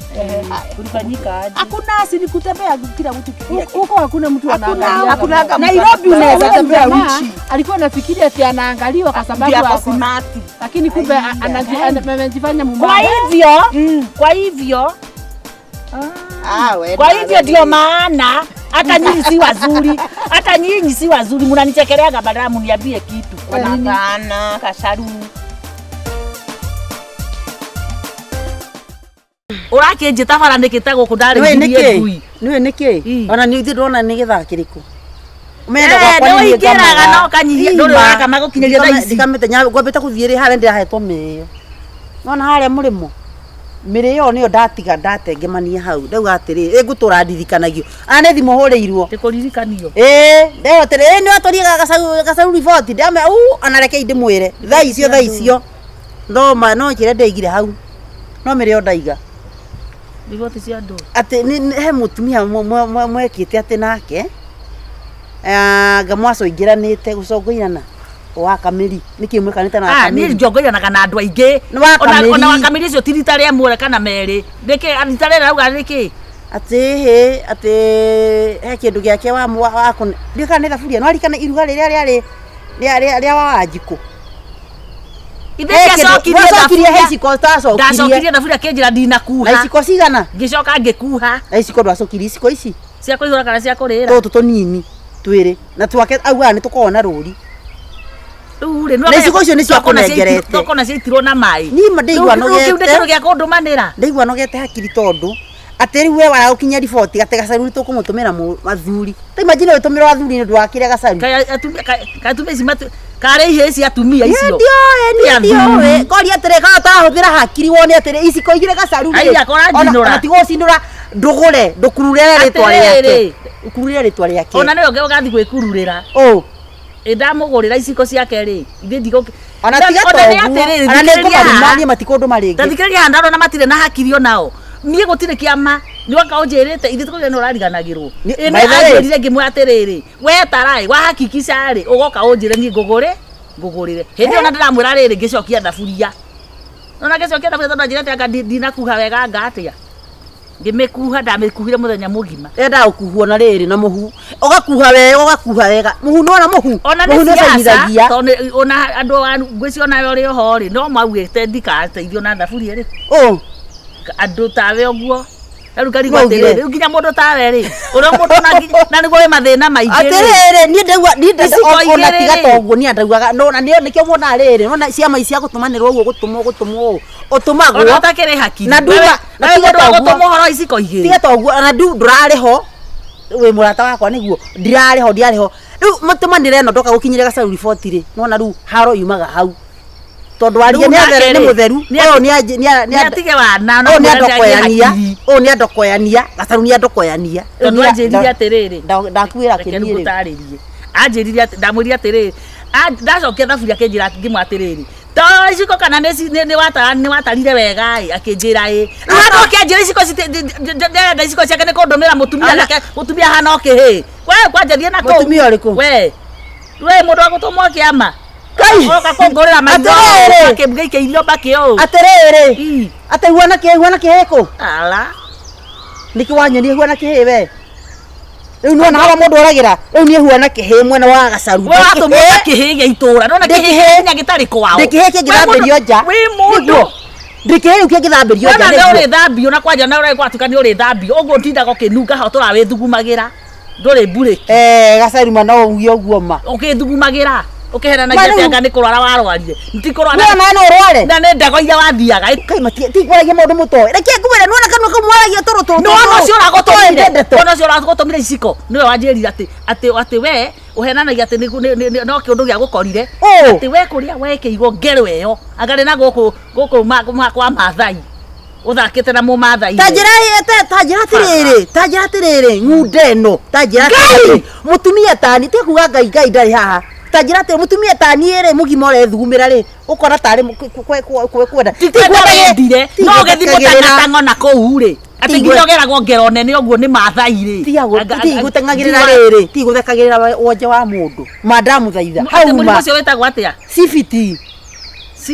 Kulifanyika aje? Hakuna si ni kutembea kila mtu kivyake. Huko hakuna mtu anaangalia. Hakuna Nairobi unaweza Huyo tembea jamaa uchi. Alikuwa anafikiri ati anaangaliwa kwa sababu Ndio ako ako, smart. lakini kumbe amejifanya Kwa mumama. hivyo, kwa hivyo, kwa hivyo ndio maana hata nyinyi si wazuri, hata nyinyi si wazuri, mnanichekeleaga badala mniambie kitu. Hapana, kasharu. Ũrakĩnjĩta bara nĩkĩ ta gũkũ ndarĩithirie ngui? Nĩwe nĩkĩ? Ii. Ona nĩ ithuĩ ndĩrona nĩ gĩthaa kĩrĩkũ? Eh, nĩũingĩraga na ũkanyihia, ndũrĩ ũrakama gũkinyĩria thaa ici. Ndikamĩte ngwambĩte gũthiĩ rĩ harĩa ndĩrahetwo mĩrĩo. Nona harĩa mũrĩmo mĩrĩo nĩyo ndatiga ndatengemania hau ndauga atĩrĩ ĩngũtũra ndirikanagio ana nĩ thimũ hũrĩirwo Ndĩkũririkanio. ĩĩ ndeo atĩrĩ ĩ nĩwatwarire gacaru riboti ndame u ona rekei ndĩmwĩre thaa icio thaa icio no ma no njĩre ndaigire hau no mĩrĩo ndaiga Riboti cia andũ. atĩ he mũtumia mwekĩte atĩ nake ngamwacoingĩranĩte gũcongoirana wa kamĩri nĩkĩ mwĩkanĩte na Ah, niĩ wakamĩri njongoiranaga na andũ aingĩ. Nĩ wakamĩri. Ona wakamĩri ũcio ti rita rĩmwe kana merĩ. Nĩkĩ rita rĩrĩ rauga nĩkĩ? atĩ hĩ atĩ he kĩndũ gĩake ndiũĩ kana nĩ thaburia no arikana iruga rĩrĩa rĩarĩ rĩa wa Wanjikũ Ithe ndiacokirie wacokirie he thaburia. iciko utacokirie Ndacokirie thaburia kĩnjĩra na ndinakuha. iciko cigana Ngĩcoka ngĩkuha. na iciko ndwacokirie iciko ici Cia kũihũra kana cia kũrĩra. tũtũ tũnini twĩrĩ na twake augaga nĩ tũkoragwo na rũri Rĩu rĩ, Na iciko icio nĩcio akũnengerete. Tokona ciaitirwo na maĩ. Niĩ ma ndĩigua Rĩu kĩu nĩ nogete. kĩndũ gĩa kũndũmanĩra. Ndaigua nogete hakiri tondu atĩ rĩu we waragũkinyia riboti atĩ gacaru nĩ tũkũmũtũmĩra athuri ta imagine ũgĩtũmĩrwo athuri nĩ ũndũ wa kĩrĩa gacaru Kaĩ atumia kaĩ atumia ici matu karĩ ihĩĩ cia atumia Niĩ icio. ndioĩ Ti niĩ ndioĩ athuri. ngoria atĩrĩ kana ũtarahũthĩra hakiri wone atĩrĩ iciko igĩrĩ gacaru rĩ, Aiya, kora njinũra. ona tiga ũcinũra ndũgũre ndũkururĩre rĩtwa rĩake Atĩrĩrĩ. ũkururĩre rĩtwa rĩake Ona nĩwe ũgathiĩ gwĩkururĩra. ũ Ĩ ndamũgũrĩra iciko ciake rĩ, ithe ndigũ ona tiga Ona nĩ toguo atĩrĩrĩ, ona nĩ thikĩrĩria ngũmaruma haha. niĩ matikũndũma rĩngĩ Tathikĩrĩria haha ndarona matirĩ na hakiri onao. Niĩ gũtirĩ kĩama nĩwoka ũnjĩrĩte ithe tũkũrĩa nĩ ũrariganagĩrwo. Ĩ By the way- nĩ anjĩrire ngĩmwĩra atĩrĩrĩ, we taraĩ wahakikisha rĩ ũgoka ũnjĩre niĩ ngũgũre ngũgũrĩre. Hĩndĩ ĩyo na ndĩramwĩra rĩrĩ ngĩcokia thaburia. Nona ngĩcokia thaburia tondũ anjĩrĩte anga ndinakuha wega anga atĩa. Ngĩmĩkuha ndamĩkuhire mũthenya mũgima. endaga gũkuhwo na rĩrĩ na mũhu ũgakuha wega ũgakuha wega mũhu nĩwona mũhu Ona mũhu nĩ siasa nĩũcoinithagia tondũ ona andũ a ngwĩciria onawe ũrĩ oho rĩ no maugĩte ndikateithio na thaburia ĩrĩkũ. ũ Andũ tawe ũguo rĩu ngarigwo Maugire. atĩrĩrĩ rĩu nginya mũndũ tawe rĩ ũrĩa mũndũ na nginya na nĩguo wĩ mathĩna maingĩ rĩ atĩrĩrĩ niĩ ndaigua niĩ Iciko ona igĩrĩ tiga rĩ. toguo niĩ ndaugaga no na nĩo nĩkĩo muonaga rĩrĩ nona ciama ici cia gũtũmanĩrwo ũguo gũtũmwo gũtũmwo ũũ ũtũmagwo ona ũtakĩrĩ hakiri Na nduma- na Wewe tiga mũndũ wa toguo. gũtũmwo ũhoro wa iciko igĩrĩ tiga toguo ona ndu ndũrarĩ ho wĩ mũrata wakwa nĩguo ndirarĩ ho ndiarĩ ho rĩu mũtũmanĩre ĩno ndoka gũkinyĩra gacaru riboti rĩ nona rĩu haro yumaga hau tondũ warie Rĩu nĩ nake athere nĩ rĩ, mũtheru ũyũ nĩ anji- nĩ a- nĩ nĩ a- atige wana na ũyũ nĩ mwĩre nĩ agĩe andokoyania hakiri. ũyũ nĩ andokoyania gacaru nĩ andokoyania Rĩu Tondũ anjĩrire atĩrĩrĩ ndakuĩra reke rĩu kĩniĩ rĩu ngũtarĩrie anjĩrire ndamwĩrire atĩrĩrĩ ndacokia thaburia akĩnjĩra ngĩmwĩra atĩrĩrĩ to iciko kana nĩ watarire wega ĩ akĩnjĩra ĩ rĩu andũ akĩanjĩra iciko ndĩrenda iciko ciake nĩ kũndũmĩra mũtumia nake mũtumia hana o kĩhĩ we kwanja thiĩ na kũu Mũtumia ũrĩkũ? we we mũndũ wa gũtũmwo kĩama Kai! oka kũngũrĩra maitho Atĩrĩrĩ! akĩgaikia irio mbakĩ ũũ atĩrĩrĩ Ii. atĩ huana kĩhĩ huana kĩhĩ kũ ala nĩkĩ wanyonia huana kĩhĩ we rĩu nĩwona hawa mũndũ oragĩra rĩu niĩ huana kĩhĩ mwena wa gacaru we watũmwo ta kĩhĩ gĩa itũra ndona Ndĩ kĩhĩ kĩhĩ. nginya gĩtarĩ kwao ndĩkĩhĩ kĩngĩthambĩrio nja wĩ mũndũ Nĩguo. Ndĩkĩhĩ rĩu kĩngĩthambĩrio nja Wona nĩ nĩguo. ũrĩthambio na kwanja na ũrĩa gwatuĩka nĩ ũrĩthambio ũguo ũtindaga ũkĩnunga ha ũtũra wĩthugumagĩra ndũrĩ mburĩki Eh, gacaru ma no uge ũguo ma ũkĩthugumagĩra Ũkĩhenanagia Ma atĩ rĩu- anga nĩ kũrwara warwarire. Ti kũrwara. Nĩ ona no ũrware. Na nĩ ndego iria wathiaga. Kai matie ti kwaragia maũndũ mũtoĩ. Reke ngwĩre nĩwona kanua kau mwaragia tũrũ tũrũ. Nĩ wona ũcio ũragũtũmire. ndeto. Wona ũcio ũragũtũmire iciko. Nĩwe wanjĩrire atĩ atĩ atĩ we ũhenanagia atĩ no kĩũndũ gĩa gũkorire. Ũ. Atĩ we kũrĩa wekĩirwo ngero ĩyo. Anga nĩ na gũkũ gũkũ kwa Maathai. Ũthakĩte na mũmathai. Ta njĩra ta njĩra atĩrĩrĩ, ta njĩra atĩrĩrĩ, ng'unda ĩno, ta njĩra atĩrĩrĩ, mũtumia tani, ti kuga Ngai Ngai ndarĩ haha. Ta njĩra atĩrĩ, mũtumia tani rĩ, mũgima ũrethugumĩra rĩ, ũkona tarĩ kwenda. Ti kwenda wendire, no ũgĩthiĩ mũtang'atang'o na kũu rĩ. Atĩ nginya ũgeragwo ngero nene ũguo nĩ Maathai rĩ. Ti gũteng'agĩrĩra rĩrĩ, ti gũthekagĩrĩra wonje wa mũndũ. Mandamũthaitha. Hau mũrimũ ũcio wĩtagwo atĩa? Cibiti.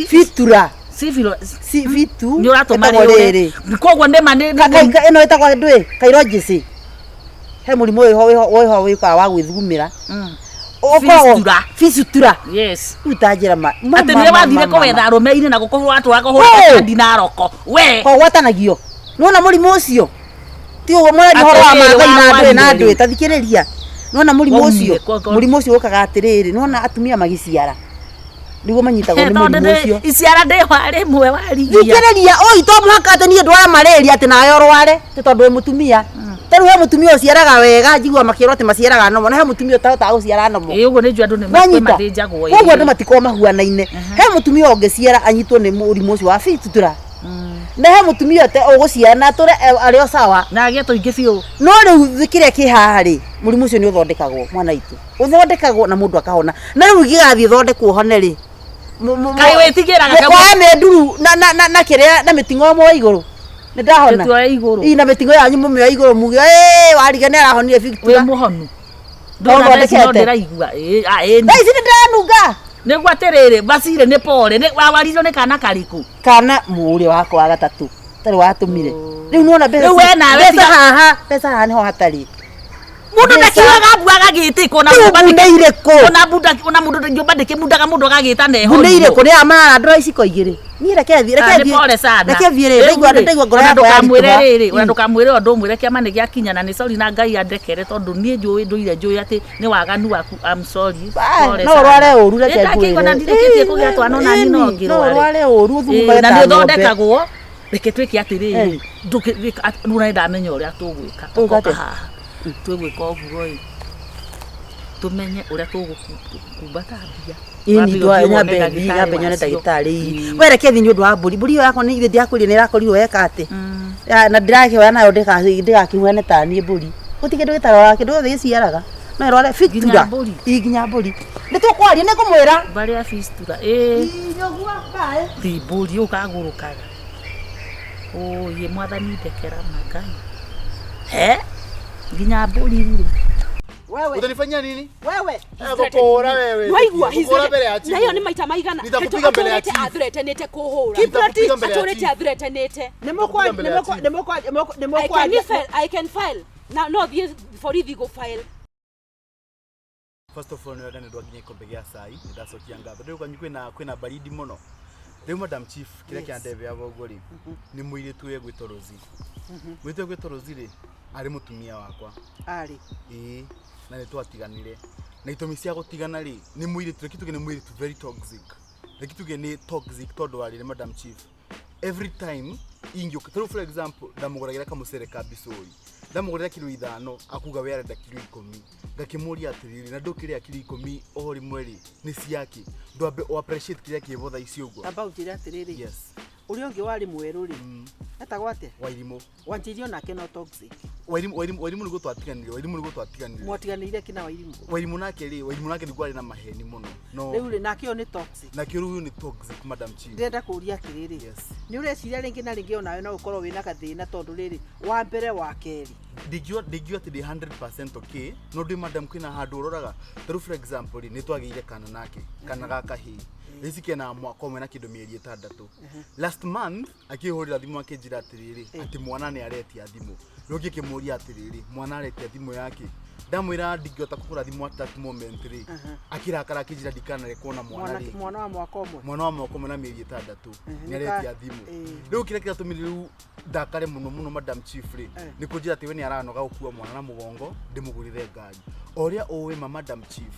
Fitura. Civil Cibitu. Nĩ ũratũma ĩtagwo rĩũre. rĩrĩ. Koguo nĩ ma nĩ Ĩno ĩtagwo ndũĩ, kairojĩcĩ. He mũrimũ wĩho wĩho wĩho wĩkaga wa gwĩthugumĩra. Fistula. Fistula. Yes. Rĩu ta njĩra ma. Atĩ nĩwe wathire kũwetha arũme-inĩ na gũkũhũra watũra kũhũra kandi na roko. We. Kogwatanagio. Nĩwona mũrimũ ũcio? Ti ũguo mũraria ũhoro wa Atĩrĩrĩ, Maathai na ndũĩ na warwarire ndũĩ, ta thikĩrĩria. Nĩwona mũrimũ Waumire ũcio? Mũrimũ ũcio ũkaga atĩrĩrĩ, nĩwona atumia magĩciara. Nĩguo manyitagwo nĩ Tondũ mũrimũ ũcio. iciara ndĩ wa rĩmwe warigia. Thikĩrĩria, oi to mũhaka atĩ niĩ ndware malaria atĩ nawe ũrware, tĩ tondũ wĩ mũtumia. Ta rĩu he mũtumia ũciaraga wega, njiguaga makĩrwo atĩ maciaraga nomo, na he mũtumia ũtahotaga gũciara nomo. Ĩĩ ũguo nĩ njũĩ andũ nĩ Wanyita? mathĩnjagwo. Koguo andũ matikoragwo mahuanaine. He mũtumia ũngĩciara anyitwo nĩ mũrimũ ũcio wa fistula. Na he mũtumia ũgũciara na atũre arĩ o sawa. Na agĩe tũingĩ biũ. No rĩu kĩrĩa kĩ haha rĩ, mũrimũ ũcio nĩ ũthondekagwo mwana witũ. Ũthondekagwo na mũndũ akahona. Na rĩu ingĩgathiĩ thondekwo hone rĩ. Kaĩ wĩtigĩraga Mũkoya mĩnduru na na na na kĩrĩa na mĩting'o ĩmwe igũrũ. Nĩ ndahona. Mĩting'o igũrũ. Ii na mĩting'o yanyu mũmĩoe igũrũ muge ĩĩ wariga nĩ arahonire fistula. Wĩ mũhonu. Ndona thaa ici no ndĩraigua. Ĩĩ a ĩĩ. Thaa ici nĩ ndĩranunga. Nĩguo atĩrĩrĩ, bacirĩ nĩ pore. Nĩ wawarirwo nĩ kana karĩkũ? Kana mũrĩ wakwa wa gatatũ. Tarĩ watũmire. Rĩu nĩwona mbeca. Rĩu we nawe mbeca haha, mbeca haha nĩho hatarĩ. Mũndũ ndakiugaga mbu agagĩtĩka ona nyũmba nĩ irĩkũ? Ona bunda ona mũndũ nyũmba ndĩkĩmundaga mũndũ agagĩta na Mbune irĩkũ nĩ amarandũra iciko igĩrĩ. Niĩ reke thiĩ, reke thiĩ. Pole sana. Reke thiĩ rĩ, ndaigua ndaigua ngoro yakwa ndũkamwĩre yaritũha. rĩrĩ, ona ndũkamwĩre ũndũ ũmwĩre kĩama nĩ gĩakinya na nĩ sorry na Ngai andekere tondũ niĩ njũĩ ndũire njũĩ atĩ nĩ waganu waku. I'm sorry. Pole No sana. ũrware ũru reke Ĩ, ndakĩigua na ngwĩre. ndirĩkĩtie kũgĩa twana ona niĩ no Ĩni, no ngĩrware. ũrware ũru ũthugumage Ĩ, na ta nĩ ng'ombe. ũthondekagwo. Reke twĩke atĩrĩrĩ, rĩu nĩ ndamenya ũrĩa tũgwĩka. Tũgwĩka Tũgoka atĩa? haha. Twĩgwĩka ũguo ĩ. Tũmenye ũrĩa tũgũkumbata mbia. Ĩni nyambe thiĩ nyambe nyone ndagĩtarĩ. We reke thiĩ nĩ ũndũ wa mbũri. Mbũri ĩyo yakwa nĩ ithe ndĩrakwĩrire nĩ ĩrakorirwo eka atĩ. Na ndĩrakĩoya nayo ndĩgakĩhuane ta niĩ mbũri. Gũtirĩ kĩndũ gĩtarwaraga, kĩndũ gĩothe gĩciaraga. No ĩrware fistula. mbũri? Ĩ nginya mbũri. Nĩ tũkwaria nĩ ngũmwĩra. Mbarĩ ya fistula. Ĩ. Ti mbũri ũkagũrũkaga. Ũyĩ mwathani ndekera magai. He? Nginya mbũri rĩ. Wewe. Utanifanyia nini? Wewe. Gũkũhũra wewe. Waigua he's Gũkũhũra mbere ya chief. Na hiyo nĩ maita maigana. Nitakupiga mbere ya chief. Athuretenĩte kũhũra. Nitakupiga mbere ya Atũrĩte chief. athuretenĩte. Nĩmũkwa- mbere ya chief. I can file, I can file. Na no thiĩ borithi gũ file. First of all nĩ wega nĩ ndwakinya ikombe gĩa cai nĩ ndacokia ngatho rĩu kwanyu kwĩna kwĩna baridi mũno rĩu madam chief kĩrĩa Yes. kĩandebea ũguo rĩ nĩ mũirĩtu ũyũ egwĩtwo Rosie mũirĩtu ũyũ egwĩtwo Rosie rĩ arĩ mũtumia wakwa Arĩ. ĩĩ na nĩ twatiganire na itũmi cia gũtigana rĩ nĩ mũirĩtu reke tuge nĩ mũirĩtu very toxic reke tuge nĩ toxic tondũ wa rĩrĩ madam chief every time ingĩũka tarĩu for example ndamũgũragĩra kamũcere ka bicũri ndamũgũrĩra kiro ithano akuga we arenda kiro ikũmi ngakĩmũria atĩrĩrĩ na ndũkĩrĩa kiro ikũmi o rĩmwe rĩ nĩ ciake ndwambe o appreciate kĩrĩa kĩbo thaa ici ũguo Amba ũnjĩre atĩrĩrĩ. Yes. Ũrĩa ũngĩ warĩ mwerũ rĩ. Etagwo atĩa? Wairimũ. Wanjĩirio nake no toxic. Wairimũ Wairimũ Wairimũ nĩguo twatiganire Wairimũ nĩguo twatiganire Mwatiganĩire kĩ na Wairimũ? Wairimũ nake rĩ Wairimũ nake nĩguo arĩ na maheni mũno no Rĩu rĩ nake ũyũ nĩ toxic. nake rĩu ũyũ nĩ toxic madam chief Ndĩrenda kũũria atĩrĩrĩ. Nĩ ũreciria rĩngĩ na rĩngĩ onawe no ũkorwo wĩna gathĩna tondũ rĩrĩ wa mbere wa kerĩ. ndingiuga ndingiuga atĩ ndĩ 100% okay no ndĩ madam kwĩna handũ ũroraga tarĩu for example rĩ nĩ twagĩire kana nake kana ga kahĩĩ rĩu ici kena mwaka ũmwe na kĩndũ mĩeri ĩtandatũ last month akĩhũrĩra thimũ akĩnjĩra atĩrĩrĩ atĩ mwana nĩ aretia thimũ rĩu ngĩkĩmũria atĩrĩrĩ mwana aretia thimũ yake ndamwĩra ndingĩhota kũgũra thimũ at that moment rĩ akĩrakara akĩnjĩra ndikanare kuona mwana Mwana rĩngĩ mwana wa mwaka ũmwe. mwana wa mwaka ũmwe na mĩeri ĩtandatũ Mhm, nĩ aretia thimũ ĩĩ. rĩu kĩrĩa kĩratũmire rĩu Ndakare muno muno Madam Chief rĩ, nĩ kũnjĩra atĩ we nĩ aranoga gũkua mwana na mũgongo, ndĩmũgũrĩre ngari. O ũrĩa ũĩ ma Madam Chief,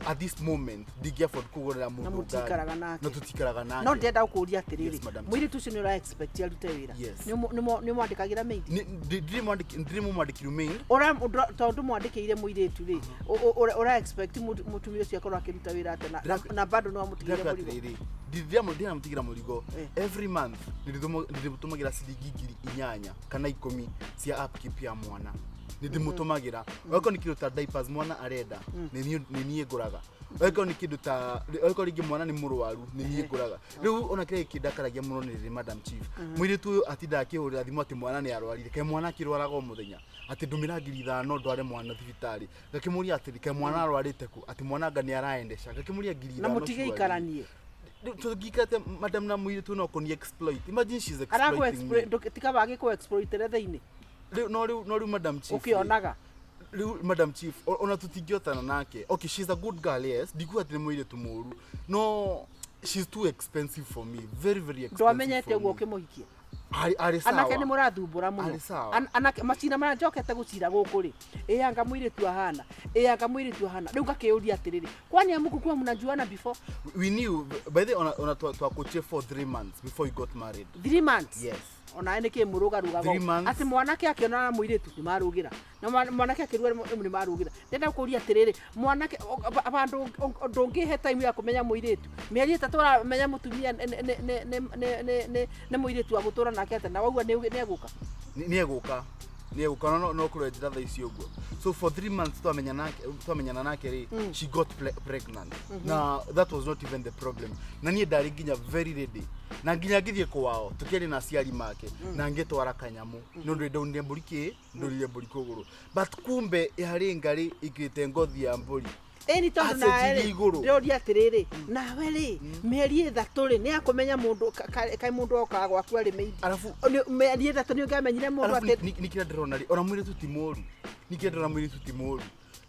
at this moment ndingĩ afford kũgũrĩra Na mũndũ ngari. mũtikaraga nake. Na tũtikaraga nake. No ndĩrenda gũkũria atĩrĩrĩ, Yes, Madam Chief. mũirĩtu ũcio nĩ ũra expect arute wĩra? Yes. Nĩ mwandĩkagĩra maid? Ndirĩ mũmwandĩkĩru maid. Tondũ mwandĩkĩire mũirĩtu rĩ, ũra expect mũtumia ũcio akorwo akĩruta wĩra atĩa na bado nĩ wamũtigĩire Ndĩrakwĩra mũrigo? atĩrĩrĩ, ndĩramũtigĩra mũrigo. Eh. Every month ndĩrĩmũtũmagĩra ciringi 8,000 kana 10 cia upkeep ya mwana, nĩ ndĩmũtũmagĩra. Okorwo nĩ kĩndũ ta diapers mwana arenda, nĩ niĩ ngũraga. Okorwo nĩ kĩndũ ta, okorwo rĩngĩ mwana nĩ mũrwaru, nĩ niĩ ngũraga. Rĩu ona kĩrĩa kĩndakaragia mũno nĩ rĩrĩ, Madam Chief, mũirĩtu ũyũ atindaga akĩhũrĩra thimũ atĩ mwana nĩ arwarire. Kaĩ mwana akĩrwaraga o mũthenya? Atĩ ndũmĩra 5,000 ndware mwana thibitarĩ. Ngakĩmũria atĩrĩ, kaĩ mwana arwarĩte kũ? Atĩ mwana anga nĩ araendesha. Ngakĩmũria ngiri Na ithano. mũtigĩikaranie? Tũngĩikara madam na mũirĩtu no kũni exploit. Imagine, she's exploiting me. Tikaba agĩkũ exploitere thĩinĩ. Rĩu no rĩu Madam Chief rĩ, ũkĩonaga. Rĩu Madam Chief, ona tũtingĩotana nake. Okay, she's a good girl, yes, ndikuga atĩ nĩ mũirĩtu mũru, no she's too expensive for me, very very expensive Ndwamenyete for ũguo me. ũkĩmũhikia? Arĩ sawa. Anake nĩ mũrathumbũra mũno. Arĩ sawa. Anake macira marĩa njokete gũcira gũkũ rĩ, ĩanga mũirĩtu ahana, ĩanga mũirĩtu ahana, rĩu ngakĩũria atĩrĩrĩ, kwani amũkukua mnajuana before? We knew by the ona twakuchie for 3 months before we got married. 3 months? Yes. Onawe nĩ kĩ mũrũgarũgaga? 3 months. Atĩ mwanake akĩonana na mũirĩtu nĩ marũgĩra, na mwanake akĩruga nĩ marũgĩra. Ndĩrenda kũria atĩrĩrĩ, mwanake bandũ ndũngĩhe time ya kũmenya mũirĩtu mĩeri 3, ũramenya mũtumia nĩ mũirĩtu wa gũtũra nake atĩa, na waigua nĩ egũka? Nĩ egũka no kũrĩa njĩra thaa ici ũguo. So for 3 months twamenyana nake rĩ, she got pregnant. Na that was not even the problem. Na niĩ ndarĩ nginya very ready, na nginya ngĩthiĩ kwao tũkĩaria na aciari make, na ngĩtwara kanyamũ nĩ ũndũ ndaunire mbũri kĩ ndũrire mbũri kũgũrũ, but kumbe yarĩ ngarĩ ikĩrĩte ngothi ya mbũri. Ĩni tondũ Asset nawe iria rĩ, igũrũ. ndĩroria atĩrĩrĩ, nawe rĩ, mĩeri 3 rĩ, nĩ akũmenya mũndũ kaĩ mũndũ okaga gwaku arĩ maid? Arabu Mĩeri 3 nĩ ũngĩamenyire mũndũ arabu atĩ nĩ kĩrĩa ndĩrona rĩ, ona mũirĩtu ti mũru. Nĩ kĩrĩa ndĩrona, mũirĩtu ti mũru.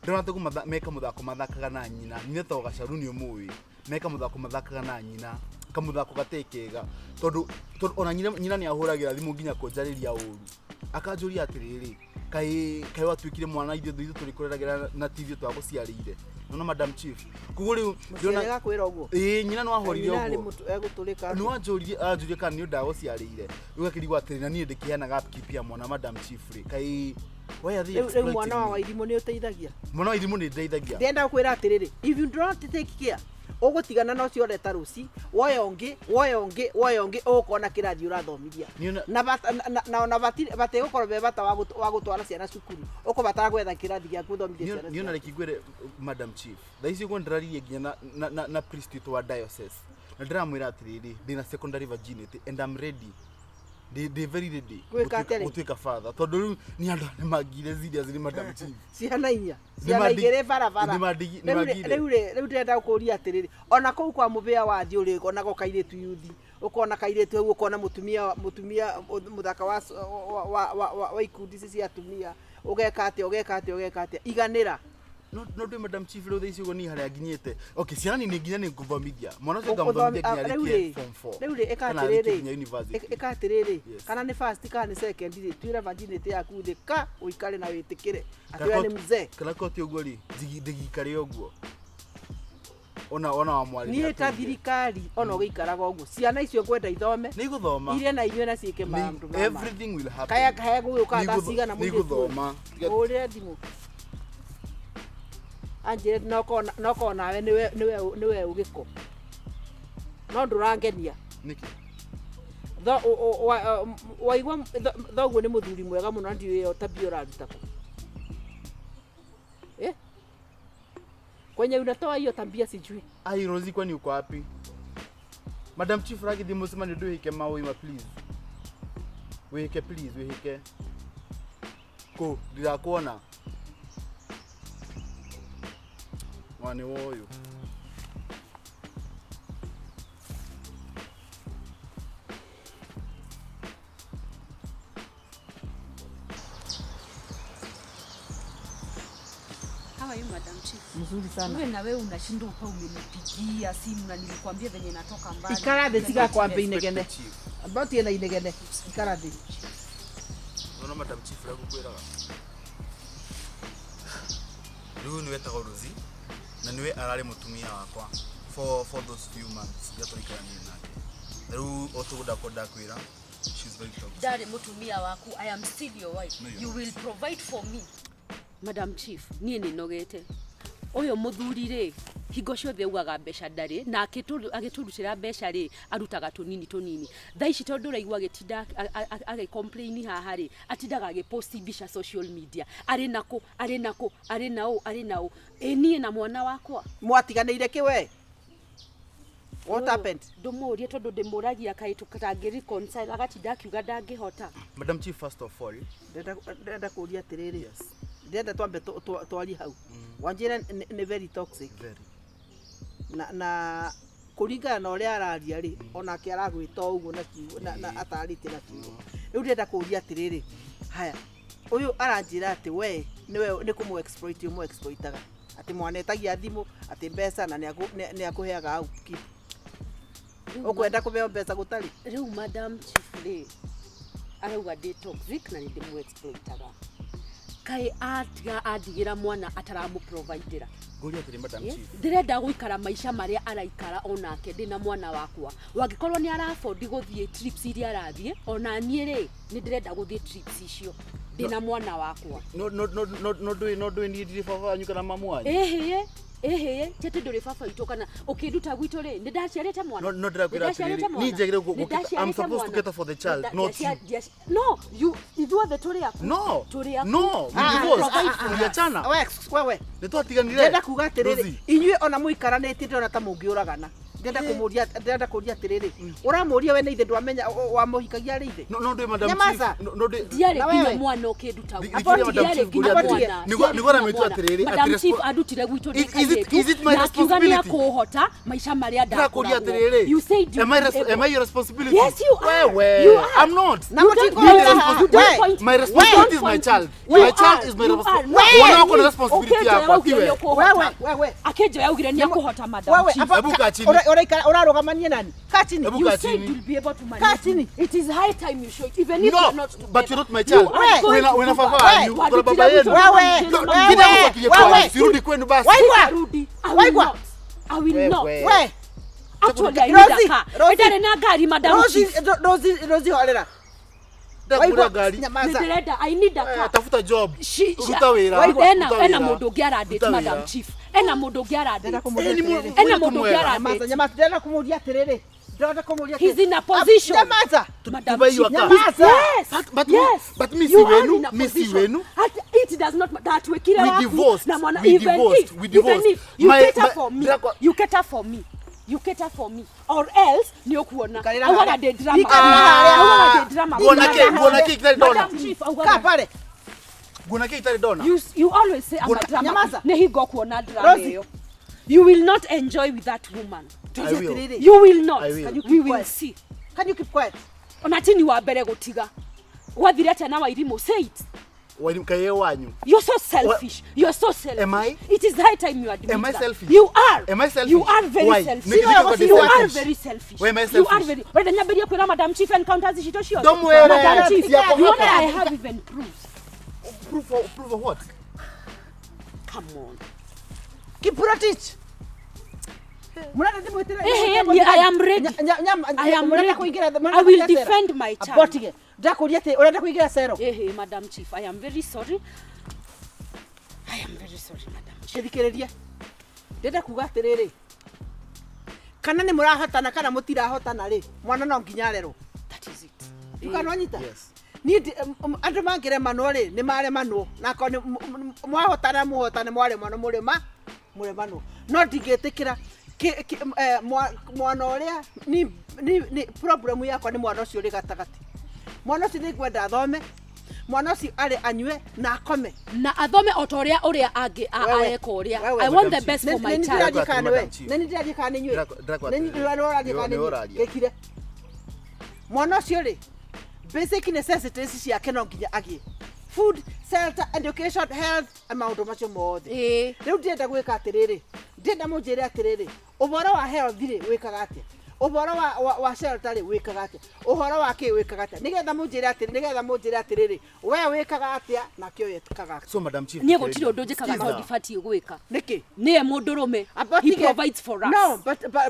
Ndĩrona ta meka mũthako mathakaga na nyina. Nyina to gacaru nĩ ũmũĩ, meka mũthako mathakaga na nyina, kamũthako gatarĩ kega, tondũ ona nyina nĩ ahũragĩra thimũ nginya kũnjarĩria ũru, akanjũria atĩrĩrĩ, kaĩ watuĩkire mwana ithuĩ tũrĩkũreragĩra na ti ithuĩ twagũciarĩire? Nona Madam Chief, koguo rĩu Mũciari agakwĩra ũguo? Ĩĩ, nyina no ahũrire Nyina arĩ ũguo. Egũtũrĩka. Nĩ wanjũririe, anjũrie kana nĩ ndagũciarĩire. Rĩu akĩrigwo atĩrĩ, na niĩ ndĩkĩheanaga upkeep ya mwana. Madam Chief rĩ, kaĩ why are they Rĩu rĩu mwana wa exploiting me? Wairimũ nĩ ũteithagia? Mwana wa irimũ nĩ ndeithagia. Ndĩrenda gũkwĩra atĩrĩrĩ, if you don't take care, ũgũtigana na ũcio ũreta rũci, woya ũngĩ, woya ũngĩ, woya ũngĩ, ũgũkona kĩrathi ũrathomithia. Na ona batigũkorwo be bata wa gũtwara ciana cukuru, ũkũbatara gwetha kĩrathi gĩa gũthomithia ciana Niona ciaku. reke ngwĩre, Madam Chief, thaa ici ũguo ndĩraririe nginya na priest witũ wa diocese, na ndĩramwĩra atĩrĩrĩ, ndĩna secondary virginity and I'm ready, ndĩ very ready Gwĩka atĩrĩ? Gũtuĩka father, tondũ rĩu nĩ andũ arĩa mangire serious nĩ Madam Chief. Ciana inya, ciana igĩrĩ barabara. Nĩmangire. Rĩu ndĩrenda gũkũria atĩrĩrĩ, ona kũu kwa mũbĩa wathiĩ ũrĩonaga kairĩtu yuthi, ũkona kairĩtu hau, ũkona mũtumia mũthaka wa ikundi ici cia atumia, ũgeka atĩa, ũgeka atĩa, ũgeka atĩa, iganĩra. No ndĩ Madam Chief, rĩu thaa ici ũguo niĩ harĩa nginyĩte, okay, ciana nini nginya nĩ ngũthomithia mwana ũcio, ngamũthomithia nginya Rĩu arĩkie rĩ, form 4 rĩu rĩ, ĩka kana arĩkie atĩrĩrĩ, nginya university. Ĩka atĩrĩrĩ, Yes. kana nĩ first kana nĩ second rĩ, tuĩra virginity yaku thĩ ka ũikare na wĩtĩkĩre atĩ we nĩ mzee. Kana ko ti ũguo rĩ, ndigikare ũguo ona wa mwarĩ. Niĩ ta thirikari, ona ũgĩikaraga ũguo, ciana icio ngwenda ithome. Nĩ igũthoma. Irie na inyuĩ na ciĩke maũndũ ma ma. Everything will happen. Kaya kaya gũgĩũka thaa cigana Nĩ mũirĩtu ũyũ? igũthoma. Hũrĩre thimũ anjĩre nokorwo nawe nĩwe ũgĩko no ndũrangenia. Nĩkĩ? Waigua thoguo nĩ mũthuri mwega mũno, na ndiũĩ ĩyo tabia ũraruta kũ. Eh? Kwenye unatoa hiyo tabia sijui. Ai, Rosie, kwani uko wapi? Madam Chief ragithie mũcemanio, ndwĩhĩke maũima, please. Wĩhĩke, please, wĩhĩke. Kũ ndirakuona. Mwana wa ũyũ. How are you, Madam Chief? Mzuri sana. Wewe na wewe unashindwa upa umenipigia simu na nilikwambia venye natoka mbali. Ikara thĩ, tiga kwamba inegene. Chief. Amba ũtige na inegene. Ikara thĩ. Nona Madam Chief ũrĩa ngũkwĩraga. Rĩu nĩwe etagwo Rosie na nĩwe ararĩ mũtumia wakwa for those few months iria tũraikaranirie nake. Na rĩu o tũguo ndakwa ndakwĩra, she's very toxic. Ndarĩ mũtumia waku, I am still your wife. No, you're You not. will provide for me. Madam Chief, niĩ nĩ nogete. Ũyũ mũthuri rĩ, hingo ciothe augaga mbeca ndarĩ, na agĩtũrutĩra mbeca rĩ, arutaga tũnini tũnini. Thaa ici tondũ ũraigua agĩtinda agĩ complain haha rĩ, atindaga agĩpost mbica social media. Arĩ nakũ, arĩ nakũ, arĩ na ũ, arĩ na ũ. Ĩ niĩ na mwana wakwa. Mwatiganĩire kĩ we? What happened? Ndũmũrie tondũ ndĩmũragia kaĩ tũtangĩ reconcile, agatinda akiuga ndangĩhota. Madam Chief, first of all, Ndĩrenda kũũria atĩrĩrĩ. Ndĩrenda twambe twarie hau. Wanjĩra nĩ very toxic. Very. Na kũringana na ũrĩa araria rĩ, onake aragwĩta o ũguo na kiugo, na atarĩtie na kiugo. Rĩu ndĩrenda kũũria atĩrĩrĩ, haya, ũyũ aranjĩra atĩ we nĩwe nĩ kũmũ exploit ũmũ exploitaga. Atĩ mwanetagia thimũ, atĩ mbeca na nĩ akũheaga upkeep. Ũkwenda kũheo mbeca gũtarĩ? Rĩu Madam Chief rĩ, arauga ndĩ toxic na nĩ ndĩmũ exploitaga. Kaĩ atiga andigĩra mwana ataramũ-providera. Ngũria atĩrĩ, Madam Chief. Ndĩrenda gũikara maica marĩa araikara onake ndĩna mwana wakwa. Wangĩkorwo nĩ ara-afford gũthiĩ trips iria arathiĩ, ona niĩ rĩ, nĩ ndĩrenda gũthiĩ trips icio ndĩna mwana wakwa. No, no, no, no, no ndũĩ, no ndũĩ niĩ ndirĩ baba wanyu kana mamu wanyu. Ĩhĩĩ, ĩhĩĩ, ti atĩ ndũrĩ baba witũ kana ũkĩnduta gwitũ rĩ, nĩ ndaciarĩte mwana. No, no ndĩrakwĩra Nĩ ndaciarĩte atĩrĩrĩ, mwana. niĩ njagĩrĩirwo Nĩ I'm ndaciarĩte supposed to mwana. cater for the child, not you. No, you, ithuothe tũrĩ aku. No, Tũrĩ aku. no, we divorced. Tuliachana. We, wewe. Nĩ twatiganire. Ndĩrenda kuga atĩrĩrĩ, Rosie. inyuĩ ona mũikaranĩtie ndĩrona ta mũngĩũragana. Ndĩrenda kũmũria, ndĩrenda kũria atĩrĩrĩ, ũramũria we nĩ ithe ndwamenya wamũhikagia arĩ ithe? No, no ndũĩ Madam Nyamaza. Chief. No, no ndũĩ. Ndiarĩ Na nginya wewe? mwana ũkĩnduta Thi- gwitũ. thikiria Madam Ndiarĩ Chief nginya ngũria atĩrĩrĩ. mwana. Nĩguo Ndiarĩ nĩguo aramĩtua nginya atĩrĩrĩ, mwana. Madam atĩ Chief andutire gwitũ ndĩ Is kairĩtu, it my na akiuga nĩ responsibility? akũhota maica marĩa Ndĩrakũria ndakoragwo. atĩrĩrĩ. You said you Am I would be am I able. your responsibility? Yes, you are. Wewe. You are. I'm not. Na You mũtingũra don't haha. you don't We. point My me. responsibility You is my don't child. point me. My You child are. is my You are. responsibility. Mwana wakwa nĩ responsibility Ũkĩnjoya yakwa, waugire tiwe. nĩ ũkũhota. Wewe, wewe. Akĩnjoya augire nĩ akũhota, Madam Wewe, Chief. hapa Hebu kaa chini. Ũrarũgamania nani? Kaa chini. Hebu You kaa said chini. you'll be able to manage. Kaa chini. It is high time you show it. Even if No, you're not together. but you're not my child. You are going Wena to wena do baba that. wanyu, kuna baba yenu. Wewe, No, wewe, ngine mfuatilie wewe. kwanyu, sirudi kwenu basi. Waigwa. Sitarudi. I will Waigwa. not. I will not. Wewe. We. Actually, I need a Rosie, car. Rosie. Ndarĩ na ngari, Madam Rosie, Chief. Rosie, Rosie horera. Ndakũgũrĩra ngari. Nyamaza. Nĩndĩrenda, I need a Eh, car. Tafuta job. Ruta wĩra. Ena Ruta ena wĩra. mũndũ ũngĩ aradate, Ruta wĩra. Madam Chief. Ena mũndũ ũngĩ aradate. Ndĩrenda kũmũria Eh, ni atĩrĩrĩ. Ena mũndũ ũngĩ mwega. aradate. Nyamaza, nyamaza. Ndĩrenda kũmũria atĩrĩrĩ. Ndĩrenda kũmũria He's atĩrĩrĩ. in a position. Nyamaza. Madam To buy you a Chief. car. Nyamaza. Yes. But yes. but mi si You are wenu, in a mi si position. wenu. It does not matter. That We waku divorced. na mwana We even divorced. if We divorced. even if you cater for me, Ndĩrakwa- you cater for me. You cater for me or else nĩ ũkuona. Ikarĩra Augaga harĩa. ndĩ drama. Ikarĩra harĩa. Augaga ndĩ drama. Nguona kĩ- nguona kĩ itarĩ ndona? Madam Chief, augaga Kaa pale. Nguona kĩ itarĩ ndona? You always say I'm a Nguona- drama. Nyamaza. Nĩ hingo kuona drama Rosie. ĩyo. You will not enjoy with that woman. I will. Atĩrĩrĩ. You will not. I will. Can you We keep will quiet? see. Can you keep quiet? Ona ti ni wa mbere gũtiga. Gwathire atĩa na Wairimũ? Say it. Wairimũ kaĩ wanyu. You're so selfish. You're so selfish. Am I? It is high time you admit Am I that. selfish? You are. Am I selfish? You are very Why? selfish. Nĩ kĩndũ You are selfish. very selfish. Why am I You are selfish? very. Wenda nyambĩrie kwĩra Madam Chief encounters citũ ciothe. Ndũmwĩre. Madam Chief, Ciakwa you know hapa. I have even proofs. Proof of what? Come on. Kiprotich. Murenda ndimwĩtĩre. Eh, eh, I am ready. I am Murenda ready. kũingĩra I will defend my child. Abotige. Ndakũria atĩ ũrenda kũingĩra cero. Eh, eh, Madam Chief, I am very sorry. I am very sorry, Madam Chief. Gĩthikĩrĩrie. Ndĩrenda kuga atĩrĩrĩ. Kana nĩ mũrahotana kana mũtirahotana rĩ, mwana no nginya arerwo. That is it. Ndũkananyita? Yes. Niĩ andũ mangĩremanwo rĩ, nĩ maremanwo. Na akorwo nĩ mwahotana mũhotane mwaremanwo mũrĩma mũremanwo. No ndingĩtĩkĩra mwana ũrĩa ni problem yakwa nĩ mwana ũcio ũrĩ gatagatĩ. Mwana ũcio nĩ ngwenda athome, mwana ũcio arĩ anyue na akome. Na athome o ta ũrĩa ũrĩa angĩ Wewe, areka ũrĩa. wewe. I want the best for my Nĩ child. ndĩrathiĩ kana nĩ we? Madam Chief. Nĩ ndĩrathiĩ kana nĩ inyuĩ? Ndĩrakwa Nĩ atĩrĩrĩ. ndĩrathiĩ kana nĩ Nĩ inyuĩ? ũraria. Gĩkire. Mwana ũcio rĩ, basic necessities ciake no nginya agĩe. Food, shelter, education, health, na maũndũ macio mothe. Ĩĩ. Rĩu ndĩrenda gwĩka atĩrĩrĩ, ndĩrenda mũnjĩre atĩrĩrĩ, ũhoro wa health rĩ, wĩkaga atĩa? Ũhoro wa shelter rĩ, wĩkaga atĩa? Ũhoro wa kĩ wĩkaga atĩa? Nĩgetha mũnjĩre atĩrĩ, nĩgetha mũnjĩre atĩrĩrĩ, we wĩkaga atĩa nake ũyũ ekaga atĩa? So Madam Chief, Niĩ gũtirĩ ũndũ njĩkaga no ndibatiĩ gwĩka. Nĩkĩ? Nĩye mũndũrũme. He provides for us. No,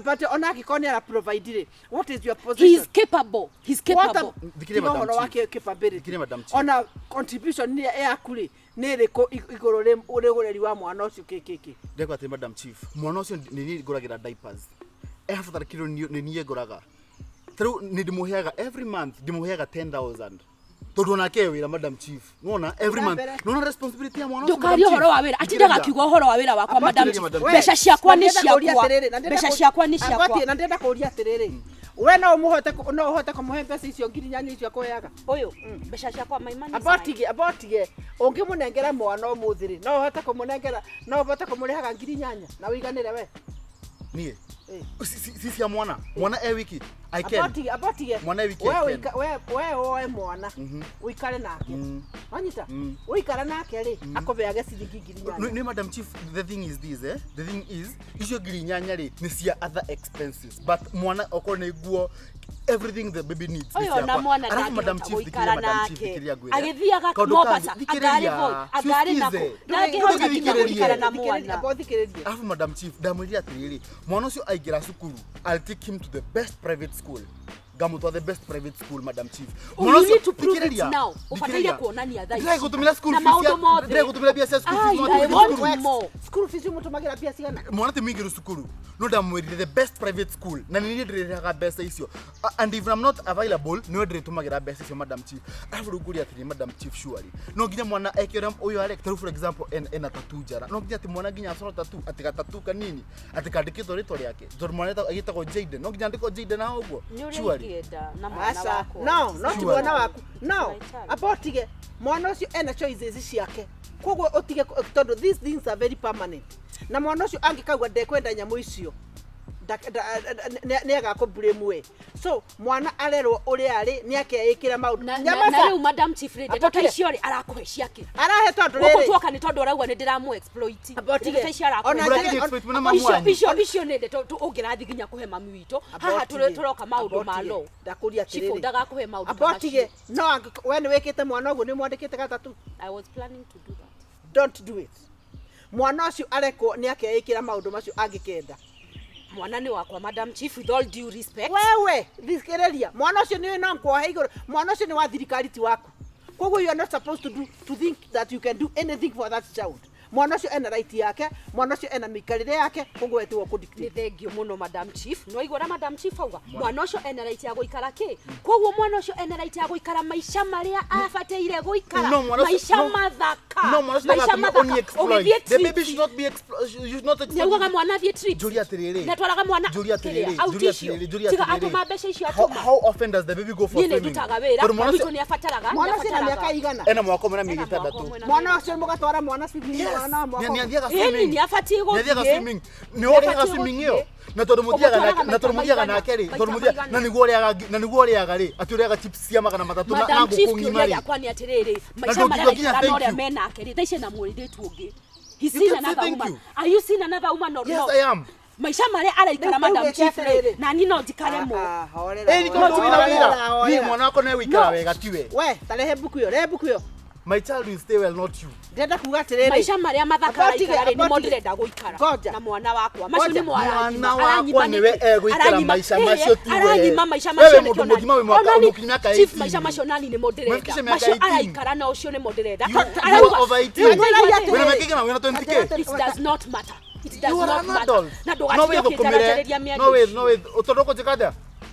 but ona angĩkorwo nĩ ara provide rĩ, what is your He position? is capable. He's What capable. Thikĩrĩria, tiga Madam ũhoro wa Chief. capability. Thikĩrĩria, Madam Chief. Ona contribution nĩ yaku rĩ, nĩ ĩrĩkũ igũrũ rĩ ũreri wa mwana ũcio kĩ? Ndekwa atĩ Madam Chief, mwana ũcio nĩ niĩ ngũragĩra diapers, ehabatara kĩndũ nĩ niĩ ngũraga. Tarĩu nĩ ndĩmũheaga every month, ndĩmũheaga 10,000 tondũ onake e wĩra, Madam Chief. Nĩwona every month, Mbere. nĩwona responsibility ya mwana ũcio, Ndũkarie Madam ũhoro Chief? wa wĩra, atindaga Thikĩrĩria. akiuga ũhoro wa wĩra wakwa. Madam Thikĩrĩria, Chief, Madam Chief. mbeca ciakwa nĩ Na ndĩrenda kũũria ciakwa. atĩrĩrĩ, na ndĩrenda Mbeca ciakwa nĩ ciakwa. Agwati, na ndĩrenda kũũria atĩrĩrĩ, we no ũmũhote no ũhote kũmũhe mbeca icio 8,000 icio akũheaga? Ũyũ mbeca ciakwa, my money is mine. Abotige, abotige, ũngĩmũnengera mwana ũmũthĩ rĩ, no ũhote kũmũnengera, no ũhote kũmũrĩhaga 8,000 na ũiganĩre we? Niĩ Eh. si cia mwana, mwana e wiki, I can. Abotige, abotige. Mwana e wiki, we I can. we woe mwana ũikare nake, wanyita, ũikara nake rĩ, akũbeage ciringi 8,000. Nĩ Madam Chief, the thing is this, eh? The thing is, icio 8,000 rĩ nĩ cia other expenses, but mwana okorwo nĩ nguo, everything the baby needs nĩ Ũyũ ona ciakwa. mwana Alafu Madam ndangĩhota Chief, gũikara thikĩrĩria, Madam Chief, nake. thikĩrĩria ngwĩre. Agĩthiaga Kaũndũ Mombasa, kangĩ, angarĩ thikĩrĩria, Voi, angarĩ nakũ. siskize. Ndangĩhota nginya gũikara na mwana. Abo thikĩrĩrie. Alafu Madam Chief, ndamwĩrire atĩrĩrĩ, mwana ũcio aingĩra cukuru, I'll take him to the best private school, ngamũtwara the best private school, Madam Chief. Oh, Mwana you ũcio- need to prove it thikĩrĩria, now. Ũbataire thikĩrĩria. kuonania thaa ici. Ndĩragũtũmĩra school Na fees maũndũ mothe. ndĩragũtũmĩra mbia cia school fees, Ai, mwana I ti want cukuru. more. School fees ũmũtũmagĩra mbia cigana? Mwana ti mũingĩru cukuru, no ndamwĩrire the best private school, na nĩ niĩ ndĩrĩrĩhaga mbeca icio. And if I'm not available, nĩwe ndĩrĩtũmagĩra mbeca icio, Madam Chief. Arabu rĩu ngũria atĩrĩ, Madam Chief, surely no nginya mwana eke ũrĩa ũyũ areka? Tarĩu for example, ena tattoo njara, no nginya atĩ mwana nginya acorwo tattoo, atĩ gatatu kanini atĩ kandĩkĩtwo rĩtwa rĩake, tondũ mwana agĩtagwo Jaden, no nginya andĩkwo Jaden na ũguo? Nĩ ũrĩa Surely. ingĩenda na mwana Aca, wakwa. no, no ti Sure. mwana waku. No, My child. abotige, mwana ũcio ena choices ciake. Koguo ũtige tondũ these things are very permanent. Na mwana ũcio angĩkauga ndekwenda nyamũ icio, nĩ agakũ blame we. So mwana arerwo ũrĩa arĩ, nĩ akeĩkĩra maũndũ. Na Nyamaza. rĩu Madam Chief rĩ, ndeto ta Abotige. icio rĩ, arakũhe ciake? Arahe tondũ Gũkũ rĩrĩ. tuoka nĩ tondũ arauga nĩ ndĩramũ exploit. Abotige. Ndeto ta icio arakũhe. Ona Mũrakĩthi njĩre- exploit mũno mamu Icio wanyu. icio nĩ ndeto ũngĩrathiĩ nginya kũhe mami witũ haha. Abotige. Tũroka maũndũ ma Abotige. law. Ndakũria Chief atĩrĩrĩ. ndagakũhe maũndũ ta Abotige. macio. No we nĩ wĩkĩte mwana ũguo, nĩ mwandĩkĩte gatatũ. I was planning to do that. Don't do it. Mwana ũcio arekwo nĩ akeĩkĩra maũndũ macio angĩkenda. Mwana nĩ wakwa, Madam Chief, with all due respect. Wewe thikĩrĩria, mwana ũcio nĩ no nkuohe igũrũ, mwana ũcio nĩ wa thirikari, ti waku. Koguo you are not supposed to do to think that you can do anything for that child. Mwana ũcio ena right yake, mwana ũcio ena mĩikarĩre yake, koguo we tiwe Nĩ ũkũdictate. thengio mũno, Madam Chief. Nĩ waigua ũrĩa Madam Chief auga? Mwana ũcio ena right ya gũikara kĩ? Koguo mwana ũcio ena right ya gũikara maica marĩa abataire gũikara. No, mwana ũcio- Maica no. mathaka. No, mwana ũcio Maica ndagatũme mathaka. ũni exploit. Ũgĩthiĩ The baby trips. should not be explo- you should not exploit. Nĩaugaga mwana athiĩ trips. Njũria atĩrĩrĩ. Nĩatwaraga mwana Njũria atĩrĩrĩ, kĩrĩa, out njũria icio. atĩrĩrĩ, njũria Tiga atĩrĩrĩ. atũma mbeca icio How, atũma. how often does the baby go for Niĩ nĩ swimming? ndutaga wĩra. Tondũ mwana Mami ũcio witũ nĩ abataraga. Mwana ũcio ena mĩaka igana? Ena mwaka ũmwe na mĩeri Ena mwaka 6. ũmwe na Mwana ũcio mũgatwara mwana swimming? Yes. Mwana wa mwaka Nĩ ũmwe? athiaga Ĩni swimming. nĩ abatiĩ Nĩ athiaga gũthiĩ. swimming. Nĩ ũrĩhaga Nĩ abatiĩ swimming gũthiĩ. ĩyo. Na tondũ mũthiaga Ũmũtwaraga nake, na tondũ maita mũthiaga maigana, nake rĩ, maita tondũ mũthiaga maigana. na nĩguo ũrĩaga, na nĩguo ũrĩaga rĩ, atĩ ũrĩaga chips cia 300 na Madam Chief, ngũkũ ng'ima kĩũria rĩ. gĩakwa nĩ atĩrĩrĩ, maica ndũngiuga marĩa nginya araikara na thank ũrĩa you. menake rĩ, thaa ici ena mũirĩtu ũngĩ. He's You seen can say another thank woman. you. Are you seeing another woman or Yes, not? I am. Maica marĩa araikara, Rĩu Madam ũgĩke Chief rĩ, atĩrĩrĩ. na niĩ no njikare mo. Ah, horera, Ĩni tondũ horera, wĩna wĩra. horera, Niĩ horera. mwana wakwa no egũikara No. wega tiwe. We tarehe mbuku ĩyo, rehe mbuku ĩyo. My child will stay well, not you. Ndĩrenda kuga atĩrĩrĩ, Maica marĩa mathaka Abotige, araikara rĩ, nĩmo abotige. ndĩrenda gũikara Ngoja. na mwana wakwa. Macio Ngoja. nĩmo aranyima. Mwana wakwa Aranyima nĩwe nĩkĩ? egũikara Aranyima- maica Ĩĩ, macio ti we. aranyima maica Wewe macio mũndũ nĩkĩo mũgima wĩ nani- mwaka- Ona ni- mũkinyu mĩaka Chief, 18. maica macio nani nĩmo ndĩrenda. Mwafikisha mĩaka Macio 18. araikara na ũcio nĩmo ndĩrenda. You are Arauga- over 18. Nĩwaigua atĩrĩrĩ? Wĩna mĩaka ĩigana? Wĩna 20K? It does not matter. It does You are not an matter. adult. Na No ndũgatinda wĩthũkũmĩre. ũkĩnjaranjĩrĩria mĩario No wĩ, icio. no wĩ, tondũ ũkũnjĩka atĩa?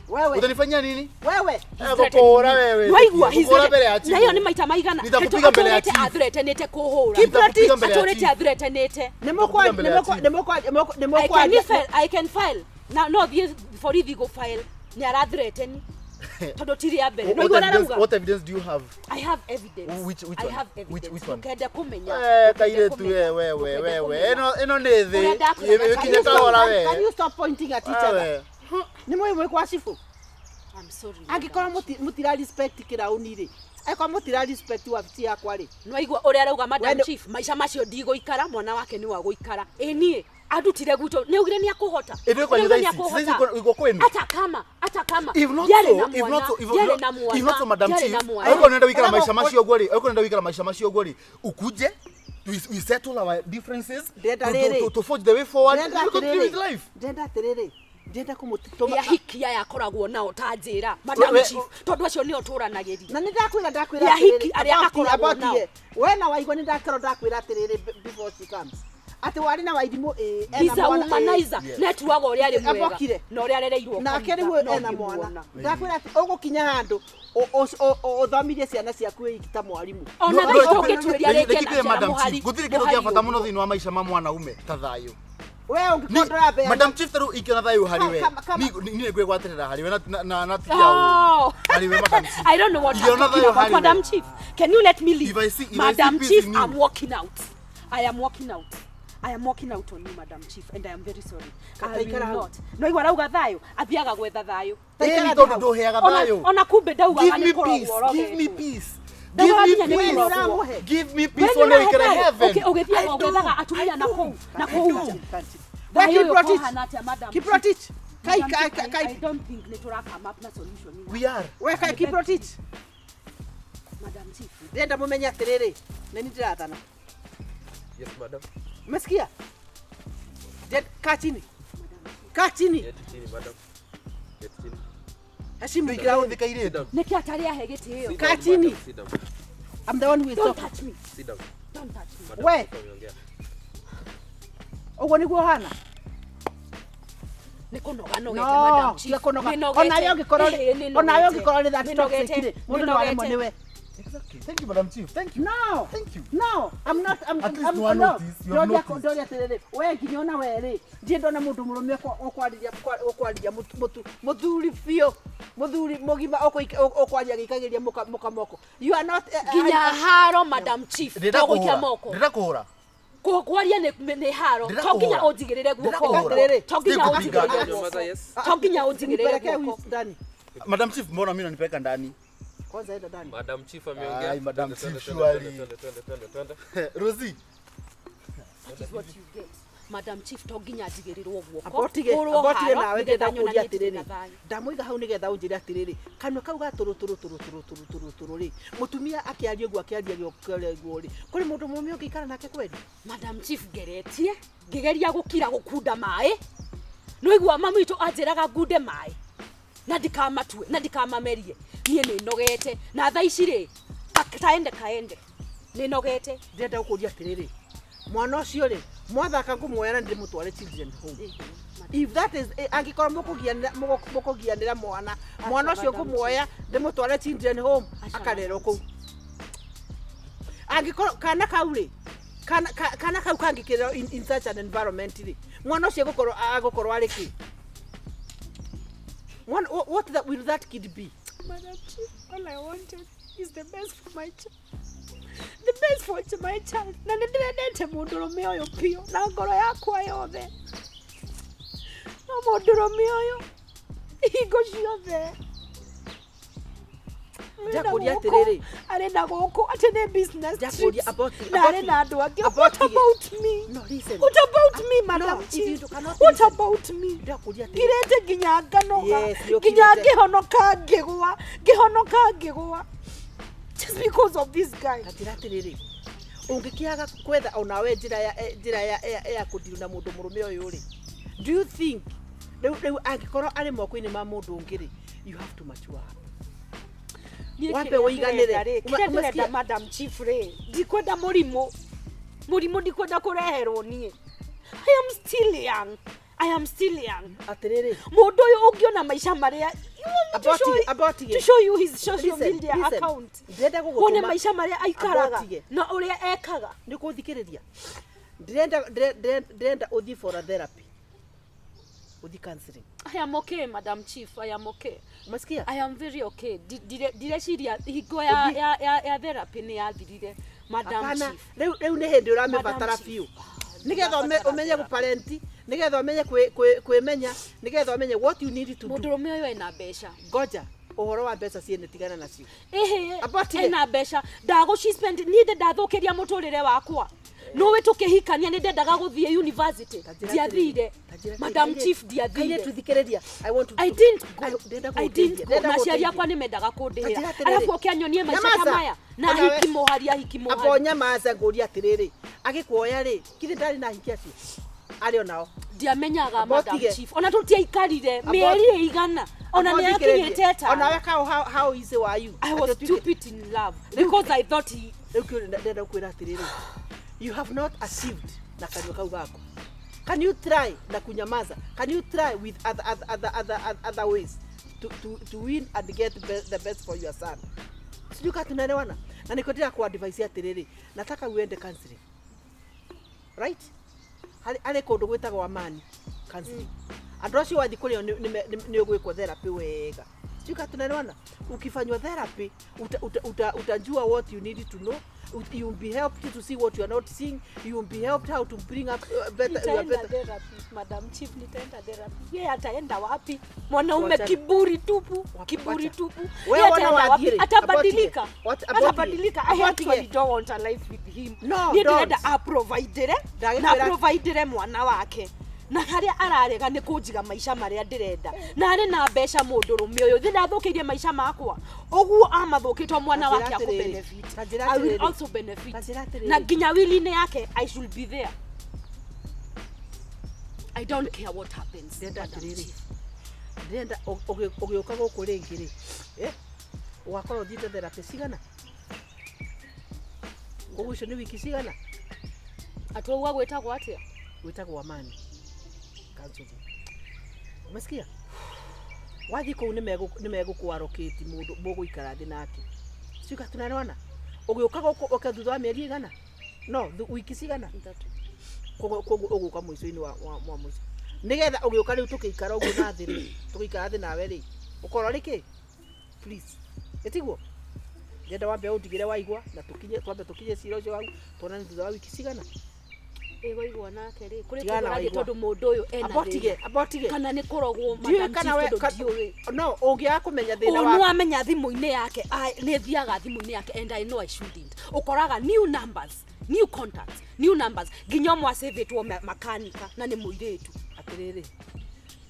Wewe. Utanifanyia nini? Wewe. Ngũkũhũra wewe. Waigua Ngũkũhũra mbere ya na hiyo chief. nĩ maita maigana. Nitakupiga mbere ya chief. Athuretenĩte kũhũra. Nitakupiga mbere ya Atũrĩte chief. athuretenĩte. Nĩmũkwa- Mbere ya nĩmũkwa- chief. nĩmũkwa- nĩmũkwa- I can nĩmũkwaria- file, I can file. Na no thiĩ borithi gũ file. Nĩ arathreaten. Tondũ ti rĩa mbere. What Nĩwaigua evidence, arauga? what evidence do you have? I have evidence. Which I one? have evidence. Which one? Ndũkende kũmenya. Eh, Ndũkende kairĩtu kũmenya. we we we Ndũkende we we. kũmenya. Ĩno ĩno nĩ thĩ. Ũrĩa ndakwĩra, Ĩkinya can you kahora we. Can you stop pointing at each other? Wewe. Nĩ mũĩ mwĩ kwa cibũ? I'm sorry. Angĩkorwo mũtira respect kĩraũni rĩ, angĩkorwo mũtira respect wabici yakwa rĩ, Nĩwaigua ũrĩa arauga, Madam Wendo- Chief? Maica macio ndigũikara, mwana wake nĩ wa gũikara. Ĩ niĩ Andutire gwitũ nĩ augire nĩ akũhota. Ĩndĩ kwanyu Nĩ thaa augire ici, nĩ thaa ici akũhota. igwo kwĩnu. Hata kama hata kama If not ndiarĩ so, na if not mwana, so, if ndiarĩ not, na mwana, if not so, Madam ndiarĩ Chief, na mwana. angĩkorwo nĩũrenda gũikara Ona- maica macio ũguo rĩ, angĩkorwo nĩũrenda gũikara maica macio ũguo rĩ, ukuje we settle our differences Ndĩrenda to, rĩrĩ. to, to forge the way forward Ndĩrenda we continue with atĩrĩrĩ, life. ndĩrenda atĩrĩrĩ, ndĩrenda kũmũtũma Ĩ ahiki aya akoragwo nao ta njĩra Madam We- Chief, tondũ acio nĩo tũranagĩria. Na nĩ ndakwĩra ndakwĩra Ya hiki atĩrĩrĩ, arĩa akoragwo nao. we na waigua nĩ ndakorwo ndakwĩra atĩrĩrĩ before she comes atĩ warĩ na wairimũ ĩ ena He's a mwana ĩ. womanizer. Netuaga ũrĩa arĩ mwega Abokire. na ũrĩa arereirwo Nake kanitha, rĩu no ena ngĩmuona. mwana, ndakwĩra atĩ ũgũkinya handũ ũthomithie ciana ciaku wĩ ta mwarimũ. Ona No, thaa no, ici tũngĩtuĩria reke rĩngĩ tuge na Madam mũhari Chief, gũtirĩ kĩndũ kĩa bata mũno thĩinĩ wa maica ma mwanaume ta thayũ. We ũngĩkorwo ndũrabeana Madam Chief, tarĩu ingĩona thayũ harĩ we, Kama- niĩ nĩngwĩgwatĩrĩra harĩ we na tiga ũũru. Oh. Harĩ we, Madam Chief. I don't know what I'm Ingĩona talking thayũ about. harĩ we. Madam Chief, can you let me leave? If I see Madam peace Chief, in you. I'm walking out. I am walking out. I am walking out on you, Madam Chief, and I am very sorry. I will Kataikara hau. not. No igua arauga thayũ, athiaga gwetha thayũ. Ĩni tondũ ndũheaga Ona, thayũ. ona kumbe ndaugaga Give nĩ me kũrogwo peace. Give me ũrogetwo. peace. Ndaugaga Give nginya me nĩ peace. kũrogwo. Ũramũhe. Give me We peace nĩ one ũrahe day thayũ? heaven. Ũgĩthiaga I do. ũgĩethaga atumia na kũu na kũu nja. We Thayũ ũyũ Kiprotich. ũkũhana atĩa, Madam Chief? Kiprotich. Kai Madam kai Chief, I kai don't think nĩ tũra come up na solution. We are. we kai Kiprotich. Madam Chief. Ndĩrenda mũmenye atĩrĩrĩ, nĩ niĩ ndĩrathana. Yes, madam. Umesikia? Kaa chini. Kaa chini. Keti chini, madam. Keti chini. Heshimu Ndũikara ground. gũthika irĩtu. Nĩkĩ atarĩ ahe gĩtĩo? Sit Kaa down, chini. madam. Sit down. I'm the one who is Don't talking. touch me. Sit down. Don't touch me. Madam, We. Chief ameongea. Ũguo nĩguo ũhana? Nĩ kũnoga nogete, No, Madam Chief. tiga kũnoga. Nĩnogete. Onawe ũngĩkorwo Ĩĩ, nĩnogete. onawe ũngĩkorwo nĩ that Nĩnogete. toxic rĩ, mũndũ no aremwo Nĩnogete. nĩwe. Exactly. Thank you, Madam Chief. Thank you. No. Thank you. No, I'm not I'm At least I'm no one no. noticed. You have Ndoria noticed. ndoria atĩrĩrĩ, we nginya ona we rĩ, ndirĩ ndona mũndũ mũrũme ũkwarĩria ũkwarĩria mũthuri biũ, mũthuri mũgima ũkwaria agĩikagĩria mũka moko. You are not Nginya haro, Madam Chief. Ndĩrenda To gũikia kũhũra. moko. Ndĩrenda kũhũra. Kwaria nĩ haro. Ndĩrenda To nginya kũhũra. ũnjigĩrĩre Ndĩrenda guoko. kũhũra. To nginya Sikupiga. ũnjigĩrĩre Your mother, guoko. yes. To nginya ũnjigĩrĩre Nipelekee guoko. ndani. Madam Chief, mbona mimi unanipeleka ndani? Kwanza enda ndani. Madam Chief ameongea. Ai, Madam Twende, twende, Chief, twende, surely. twende, twende, twende, twende. Rosie. That is what you get. Madam Chief, to nginya njigĩrĩrwo guoko. Abotige, Hũrwo abotige haro, nawe nĩgetha ndĩrenda kũria nyonanie ndirĩ atĩrĩrĩ. na thayũ. Ndamũiga hau nĩgetha ũnjĩre atĩrĩrĩ, kanua kau ga tũrũ tũrũ tũrũ tũrũ tũrũ tũrũ tũrũ rĩ, mũtumia akĩaria ũguo akĩaria ũguo rĩ, kũrĩ mũndũ mũrũme ũngĩikara nake kweli? Madam Chief, ngeretie ngĩgeria gũkira gũkunda maĩ nĩwaigua mami witũ anjĩraga ngunde maĩ na ndikamatue na ndikamamerie. Niĩ nĩ nogete na thaa ici rĩ, taende kaende, nĩ nogete. Ndĩrenda gũkũria atĩrĩrĩ, mwana ũcio rĩ, mwathaka ngũmuoya na ndĩmũtware children home. If that is angĩkorwo mũkũgianĩra mwana, mwana ũcio ngũmuoya ndĩmũtware children home akarerwo kũu. Angĩkorwo kana kau rĩ, kana kau kangĩkĩrerwo in such an environment rĩ, mwana ũcio agũkorwo arĩ kĩ? Mwana, what will that kid be? Madam Chief, all I wanted is the best for my child. The best for my child. Na nĩ ndĩrendete mũndũrũme ũyũ biũ na ngoro yakwa yothe. No mũndũrũme ũyũ hingo ciothe Ndakũria atĩrĩrĩ. Arĩ na gũkũ atĩ nĩ business Ndakũria trips na arĩ na andũ angĩ. about What about me? No, listen. What about me, Madam No, if Chief? you cannot What listen. about me? Ndakũria atĩrĩrĩ. Ngirĩte nginya nganoga, Yes, nĩ nginya ũkirĩte. ngĩhonoka ngĩgũa, ngĩhonoka ngĩgũa just because of this guy. Njĩra atĩrĩrĩ, ũngĩkĩaga kwetha onawe njĩra ya njĩra ya kũndiru na mũndũ mũrũme ũyũ rĩ, do you think rĩu angĩkorwo arĩ moko-inĩ ma mũndũ ũngĩ rĩ, you have to mature up. Niĩ Wambe kĩrĩa ũiganĩre. ndĩrenda rĩ, kĩrĩa ndĩrenda Umesikia? Madam Chief rĩ, ndikwenda mũrimũ, mũrimũ ndikwenda kũreherwo niĩ. I am still young. I am still young. Atĩrĩrĩ, Mũndũ ũyũ ũngĩona maica marĩa, you want me to Abotige, show you- abotige. to show you his social Listen, media listen. account. Ndĩrenda gũgũtũma- Wone maica marĩa aikaraga Abotige. na ũrĩa ekaga. Nĩ kũthikĩrĩria. Ndĩrenda ũthiĩ for a therapy, ũthiĩ counseling. I am okay, Madam Chief. I am okay. Umesikia? I am very okay. Ndireciria hingo ya therapy nĩ yathirire, Madam Hapana, Chief. rĩu nĩ hĩndĩ ũramĩbatara Madam Chief. biũ, nĩgetha ũmenye gũparenti, nĩgetha ũmenye kwĩmenya, nĩgetha ũmenye what you need to do. Mũndũrũme ũyũ ena mbeca. Ngoja, ũhoro wa mbeca ciene tigana nacio. Ĩhĩ, Abotige. ena mbeca ndagũci spend niĩ ndĩ ndathũkĩria mũtũrĩre wakwa. Nũĩ tũkĩhikania nĩ ndendaga gũthiĩ university. Ndiathire. Madam Chief, ndiathire. Kairĩtu thikĩrĩria. I want to I didn't go. Ndĩrenda I didn't go. gũgũteithia. Na aciari akwa nĩ mendaga kũndĩhĩra. Tanjĩra atĩrĩrĩ. Arabu oke anyonie maica ta Nyamaza. maya. Na Onawe. ahiki mũhari ahiki Amba mũhari. nyamaza ngũria atĩrĩrĩ, agĩkuoya rĩ, githĩ ndarĩ na ahiki acio arĩ o nao? Ndiamenyaga Amba Madam ũtige. Chief. Ona tũtiaikarire Amba mĩeri ĩigana. Ona Amba nĩ ũthikĩrĩrie. akinyĩte Onawe ĩtano. kao how easy were you? I was Atĩ ũtuĩke- stupid in love because I thought he Rĩu kĩũria ndĩrenda gũkwĩra atĩrĩrĩ, you have not achieved na kanua kau gaku. Can you try na kunyamaza? Can you try with other ways to win and get the best for your son? Sijui kama tunaelewana. Na niko ndĩra ku advise atĩrĩrĩ, nataka uende counseling. Right? Harĩ kũndũ gwĩtagwo Amani counseling. Andũ acio wathiĩ kũrĩo nĩ ũgwĩkwo therapy wega. Sijui kama tunaelewana. Ukifanywa therapy utajua what you need to know. You will be helped to see what you are not seeing. You will be helped how to bring up better, your nitaenda better. therapy, Madam Chief, nitaenda therapy. Yeye ataenda wapi? Mwanaume Wacha- kiburi tupu, kiburi wacha. tupu. Wewe Yeye wana ataenda wapi? wathire. Atabadilika. Abotige. Atabadilika. I Abotige. actually don't want a life with him. No, Niĩ don't. ndĩrenda aprovidere na Ndagĩkwĩra- aprovidere mwana wake na harĩa ararega nĩ kũnjiga maica marĩa ndĩrenda na arĩ na mbeca mũndũrũme ũyũ thĩ ndathũkĩirie maica makwa ũguo amathũkĩtwo mwana Tanjĩra wake atĩrĩrĩ, akũbenefit. tanjĩra I will atĩrĩrĩ. also benefit Tanjĩra atĩrĩrĩ. na nginya wili-inĩ yake I should be there. I don't care what happens. Ndĩrenda Madam atĩrĩrĩ, Chief. ndĩrenda ũgĩũka gũkũ rĩngĩ rĩ, ũgakorwo ũthiĩte therapy cigana? Koguo icio nĩ wiki cigana? Atũgua gwĩtagwo atĩa? Gwĩtagwo Amani counseling. Umesikia? Wathiĩ kũu nĩ megũkwarokĩti mũndũ mũgũikara thĩ nake. Sijui kama tunaelewana. Ũgĩũka gũkũ ũke thutha wa mĩeri ĩigana? No, wiki cigana? Koguo ũgũka mũico-inĩ wa mũico. Nĩgetha ũgĩũka rĩu tũgĩikara ũguo na thĩ rĩ, tũgĩikara thĩ nawe rĩ, ũkorwo rĩ kĩ? Please. Ĩtiguo? Ndĩrenda wambe ũndigĩre waigua na tũkinye twambe tũkinye cira ũcio hau tuonane thutha wa wiki cigana. Ĩ waigua nake rĩ kũrĩ Tigana kũndũ na arathiĩ waigua. tondũ mũndũ ũyũ ena Abotige, thĩna. abotige. Kana nĩ kũrogwo Ndiũĩ Madam kana Chief we tondũ ka- ndiũĩ. no ũngĩaga kũmenya thĩna Ũũ waku. nĩwamenya thimũ-inĩ yake nĩ thiaga thimũ-inĩ yake and I know I shouldn't. Ũkoraga new numbers, new contacts, new numbers nginya ũmwe acĩvĩtwo makanika na nĩ mũirĩtu. Atĩrĩrĩ.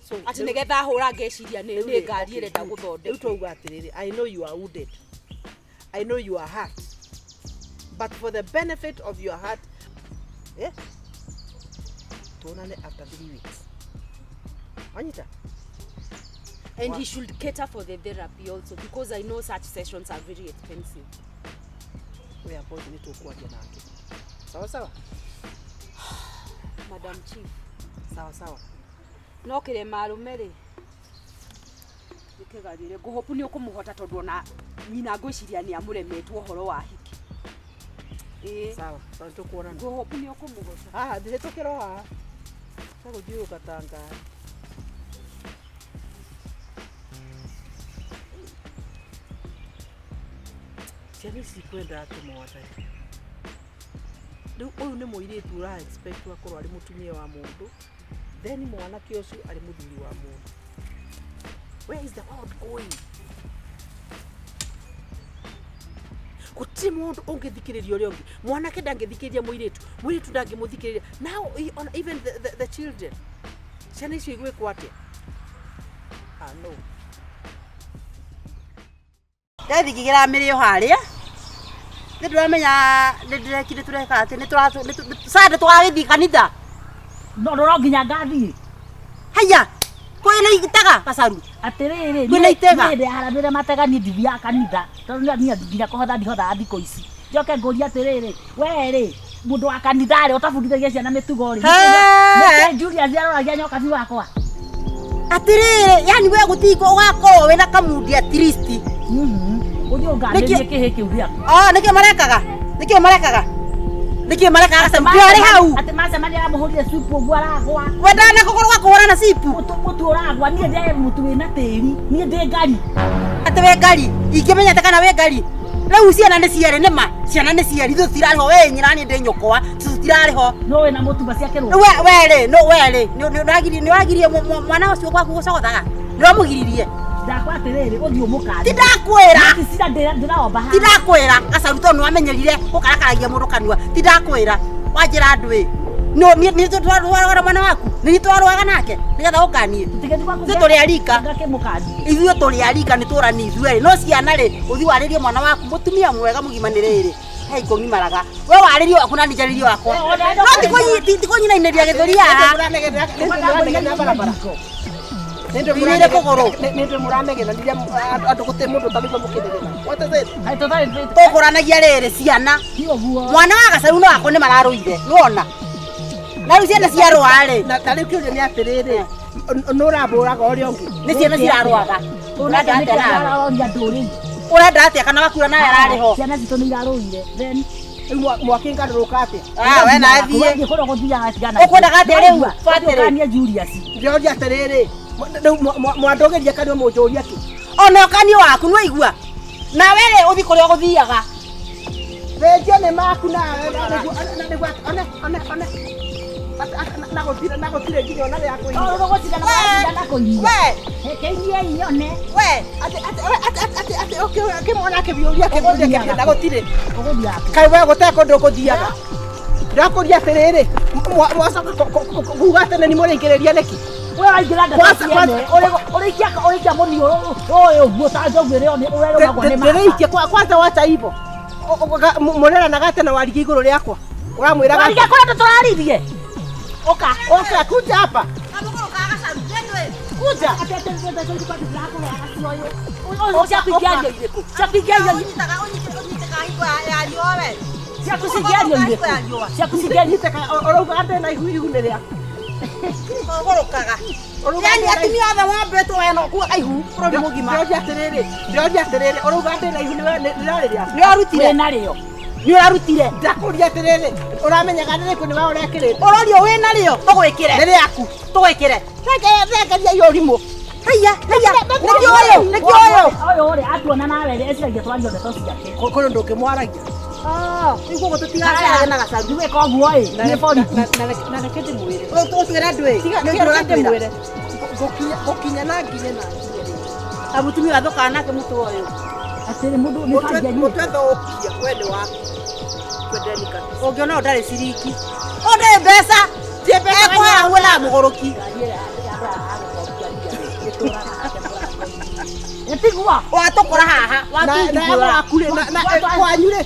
So, Atĩ nĩgetha ahũra ngeciria nĩ rĩu nĩ rĩ, ngari okay, ĩrenda good. gũthondekwo. Rĩu twauga atĩrĩrĩ, I know you are wounded. I know you are hurt. But for the benefit of your heart, tuonane after 3 weeks. Wanyita? And he should cater for the therapy also because I know such sessions are very expensive. We are both nĩ tũkwaria nake. Sawa sawa? Madam Chief. Sawa sawa. No kĩrema arũme rĩ nĩkĩgarire ngũhopu nĩ ũkũmũhota tondũ ona nyina ngwĩciria nĩ amũremetwo ũhoro wa hiki. Ĩĩ. Sawa, sawa nĩtũkuonana. Ngũhopu nĩ ũkũmũhota. Haha, ndĩhĩtũkĩra o haha. Tagũthiũrũrũka ta ngari. Ciana ici ikwendaga atĩ mwathani. Rĩu ũyũ nĩ mũirĩtu ũra expect akorwo arĩ mũtumia wa mũndũ, then mwanake ũcio arĩ mũthuri wa mũndũ. Where is the world going? Gũtirĩ mũndũ ũngĩthikĩrĩria ũrĩa ũngĩ. Mwanake ndangĩthikĩrĩria mũirĩtu, mũirĩtu ndangĩmũthikĩrĩria. Now even the children, ciana icio igwĩkwo atĩa? Ah, no. Ndathikigĩra mĩrĩo harĩa nĩ ndĩramenya nĩ ndĩrekire tũreka atĩ nĩ tũra tũgagĩthiĩ kanitha. No no nginya ngathiĩ. Haiya, kwĩna itega gacaru. Atĩrĩrĩ, Kwĩna itega. niĩ ndĩharamĩre matega niĩ ndithiaga kanitha tondũ niĩ nginya kũhotha ndihothaga thikũ ici. Njoke ngũrie atĩrĩrĩ, we rĩ mũndũ wa kanitha rĩ ũtabundithagia ciana mĩtugo rĩ, nĩkĩ Julius aroragia nyokabi wakwa? Atĩrĩrĩ, yani we gũtingũ ũgakorwo wĩna kamundi at least. Ũthiĩ ũnganĩrie kĩhĩ kĩu gĩaku. Ah, nĩkĩo marekaga? Nĩkĩo marekaga? Nĩkĩo marekaga gacaru? Ndĩrarĩ hau. Atĩ macemania aramũhũrire cipu ũguo aragwa. We ndanakũgũrwo gakũhũra na cipu? Mũtu ũragwa, niĩ ndĩ mũtu wĩna tĩri, niĩ ndĩ ngari. Atĩ wĩ ngari, ingĩmenya atĩ kana wĩ ngari. Rĩu ciana nĩ cierĩ nĩ ma, ciana nĩ cierĩ, ithuĩ tũtirarĩ ho, we nyina niĩ ndĩ nyũkwa, tũtirarĩ ho. No wĩna mũtu maciakĩrwo. Rĩu we rĩ, no we rĩ, nĩ wagiririe mwana ũcio gwaku gũcogothaga? Nĩ wamũgiririe? Ndakwa atĩrĩrĩ, ũthiĩ ũmũkanie. Ti ndakwĩra. Ti cira ndĩraomba haha. Ti ndakwĩra, gacaru tondũ nĩ wamenyerire gũkarakaragia mũndũ kanua. Ti ndakwĩra. Wanjĩra ndwĩ. No ni ni twarwaga mwana waku. Ni twarwaga nake. Nigetha ũkanie. Ithuĩ tũrĩ arika. Ithuĩ tũrĩ arika nĩ tũrani ithuĩ. No ciana rĩ, ũthiĩ warĩrie mwana waku mũtumia mwega mũgima nĩ rĩrĩ. Hei kũng'imaraga. We warĩrie waku na njarĩrie wakwa. No ti kũnyinainĩria gĩthũri haha. Nĩndĩ kũgũrũ. Nĩndĩ mũranegenanĩria andũ gũtirĩ mũndũ ũtarigwo mũkĩnegena. What is it? Tũkũranagia rĩrĩ ciana. Mwana wa Gacaru no wakwa nĩ mararũire. Nĩwona? Na rĩu ciana ciarũa rĩ. Na rĩu kĩũria nĩ atĩrĩrĩ, nũ ũrabũraga ũrĩa ũngĩ? Nĩ ciana cirarũaga. Ũrenda atĩa nawe? Ũrenda atĩa kana wakura nawe ararĩ ho? Ciana citũ nĩ irarũire. Then rĩu mwakĩngarũrũka atĩa? Ah, we nawe thiĩ. Ũkwendaga atĩa rĩu? Batĩrĩ. Julius. Ndĩroria atĩrĩrĩ, rĩu mwandũgĩria kana mũnjũria kĩ? Ona ũkanio waku nĩwaigua? Nawe rĩ ũthiĩ kũrĩa ũgũthiaga. Thengia nĩ maku nawe nĩguo one one one. Na gũtirĩ nginya ona rĩa kũinia. We. Reke inyone. We. Atĩ atĩ atĩ ũkĩmwona akĩbiũria akĩbiũria na gũtirĩ. Kaĩ we gũtarĩ kũndũ ũgũthiaga. Ndakũria atĩrĩrĩ, mwacoka kuga atĩ nĩ mũraingĩrĩria nĩkĩ? We waingĩra ndeto ciene, ũrĩikia mũniũrũ ũyũ ũguo ta njogu ĩrĩa ũrerũmagwo nĩ mata. Ndĩrĩikia kwanza wacha hivyo. Mũreranaga atĩ na warigie igũrũ rĩakwa. Ũramwĩraga Warigia kũrĩa andũ tũraririe. Oka, oka kuja hapa. Kuja. Ũrauga atĩ na ihu ihu nĩ rĩaku. Ũgũrũkaga. Yani atumia othe wambĩtwo we no kuga ihu bũrũri mũgima. Ndĩroria atĩrĩrĩ, ndĩroria atĩrĩrĩ, ũrauga atĩ na ihu nĩ rĩarĩ rĩaku. Nĩ ũrarutire. Wĩna rĩo. Nĩ ũrarutire. Ndakũria atĩrĩrĩ, ũramenyaga nĩ rĩkũ nĩ we ũrekĩrĩte. Ũrorio wĩna rĩo, tũgwĩkĩre. Nĩ rĩaku. Tũgwĩkĩre. Thengeria iyo ũrimũ. Haiya, haiya, nĩkĩo ũyũ, nĩkĩo ũyũ. Ũyũ rĩ atuona nawe rĩ eciragia twario ndeto ciake. Kũrĩ ũndũ ũngĩmwaragia. Rĩu koguo tũtigacerage na Gacaru. Nĩgwĩka ũguo ĩ, nĩ borithi. Na reke ndĩmwĩre. Ũtwĩre ndwĩ. Tiga Nĩ reke ũratwĩra. ndĩmwĩre. Gũkinya na nginye na nginye. Ta mũtumia wathũkaga nake mũtwe ũyũ. Atĩrĩ mũndũ nĩ bangi anyuĩte. Mũtwe thũkia, we nĩ waku. Twendeni kabisa. Ũngĩona ũyũ ndarĩ ciringi. Ũyũ ndarĩ mbeca. Ekũhaya huo na mũgũrũki. Ĩtigua. Watũkora haha, watungura. Kwanyu rĩ,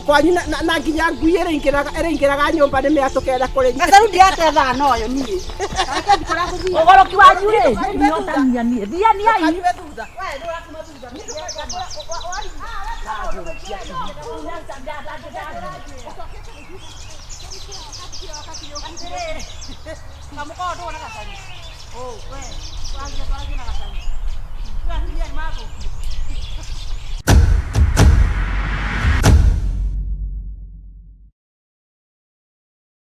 kwanyu na nginya ngui ĩrĩingĩraga nyũmba nĩ mĩatũkenda kũrĩ. Gacaru ndirate thaa na ũyũ niĩ. Ũgũrũki wanyu rĩ, nĩotania niĩ. Thianiai.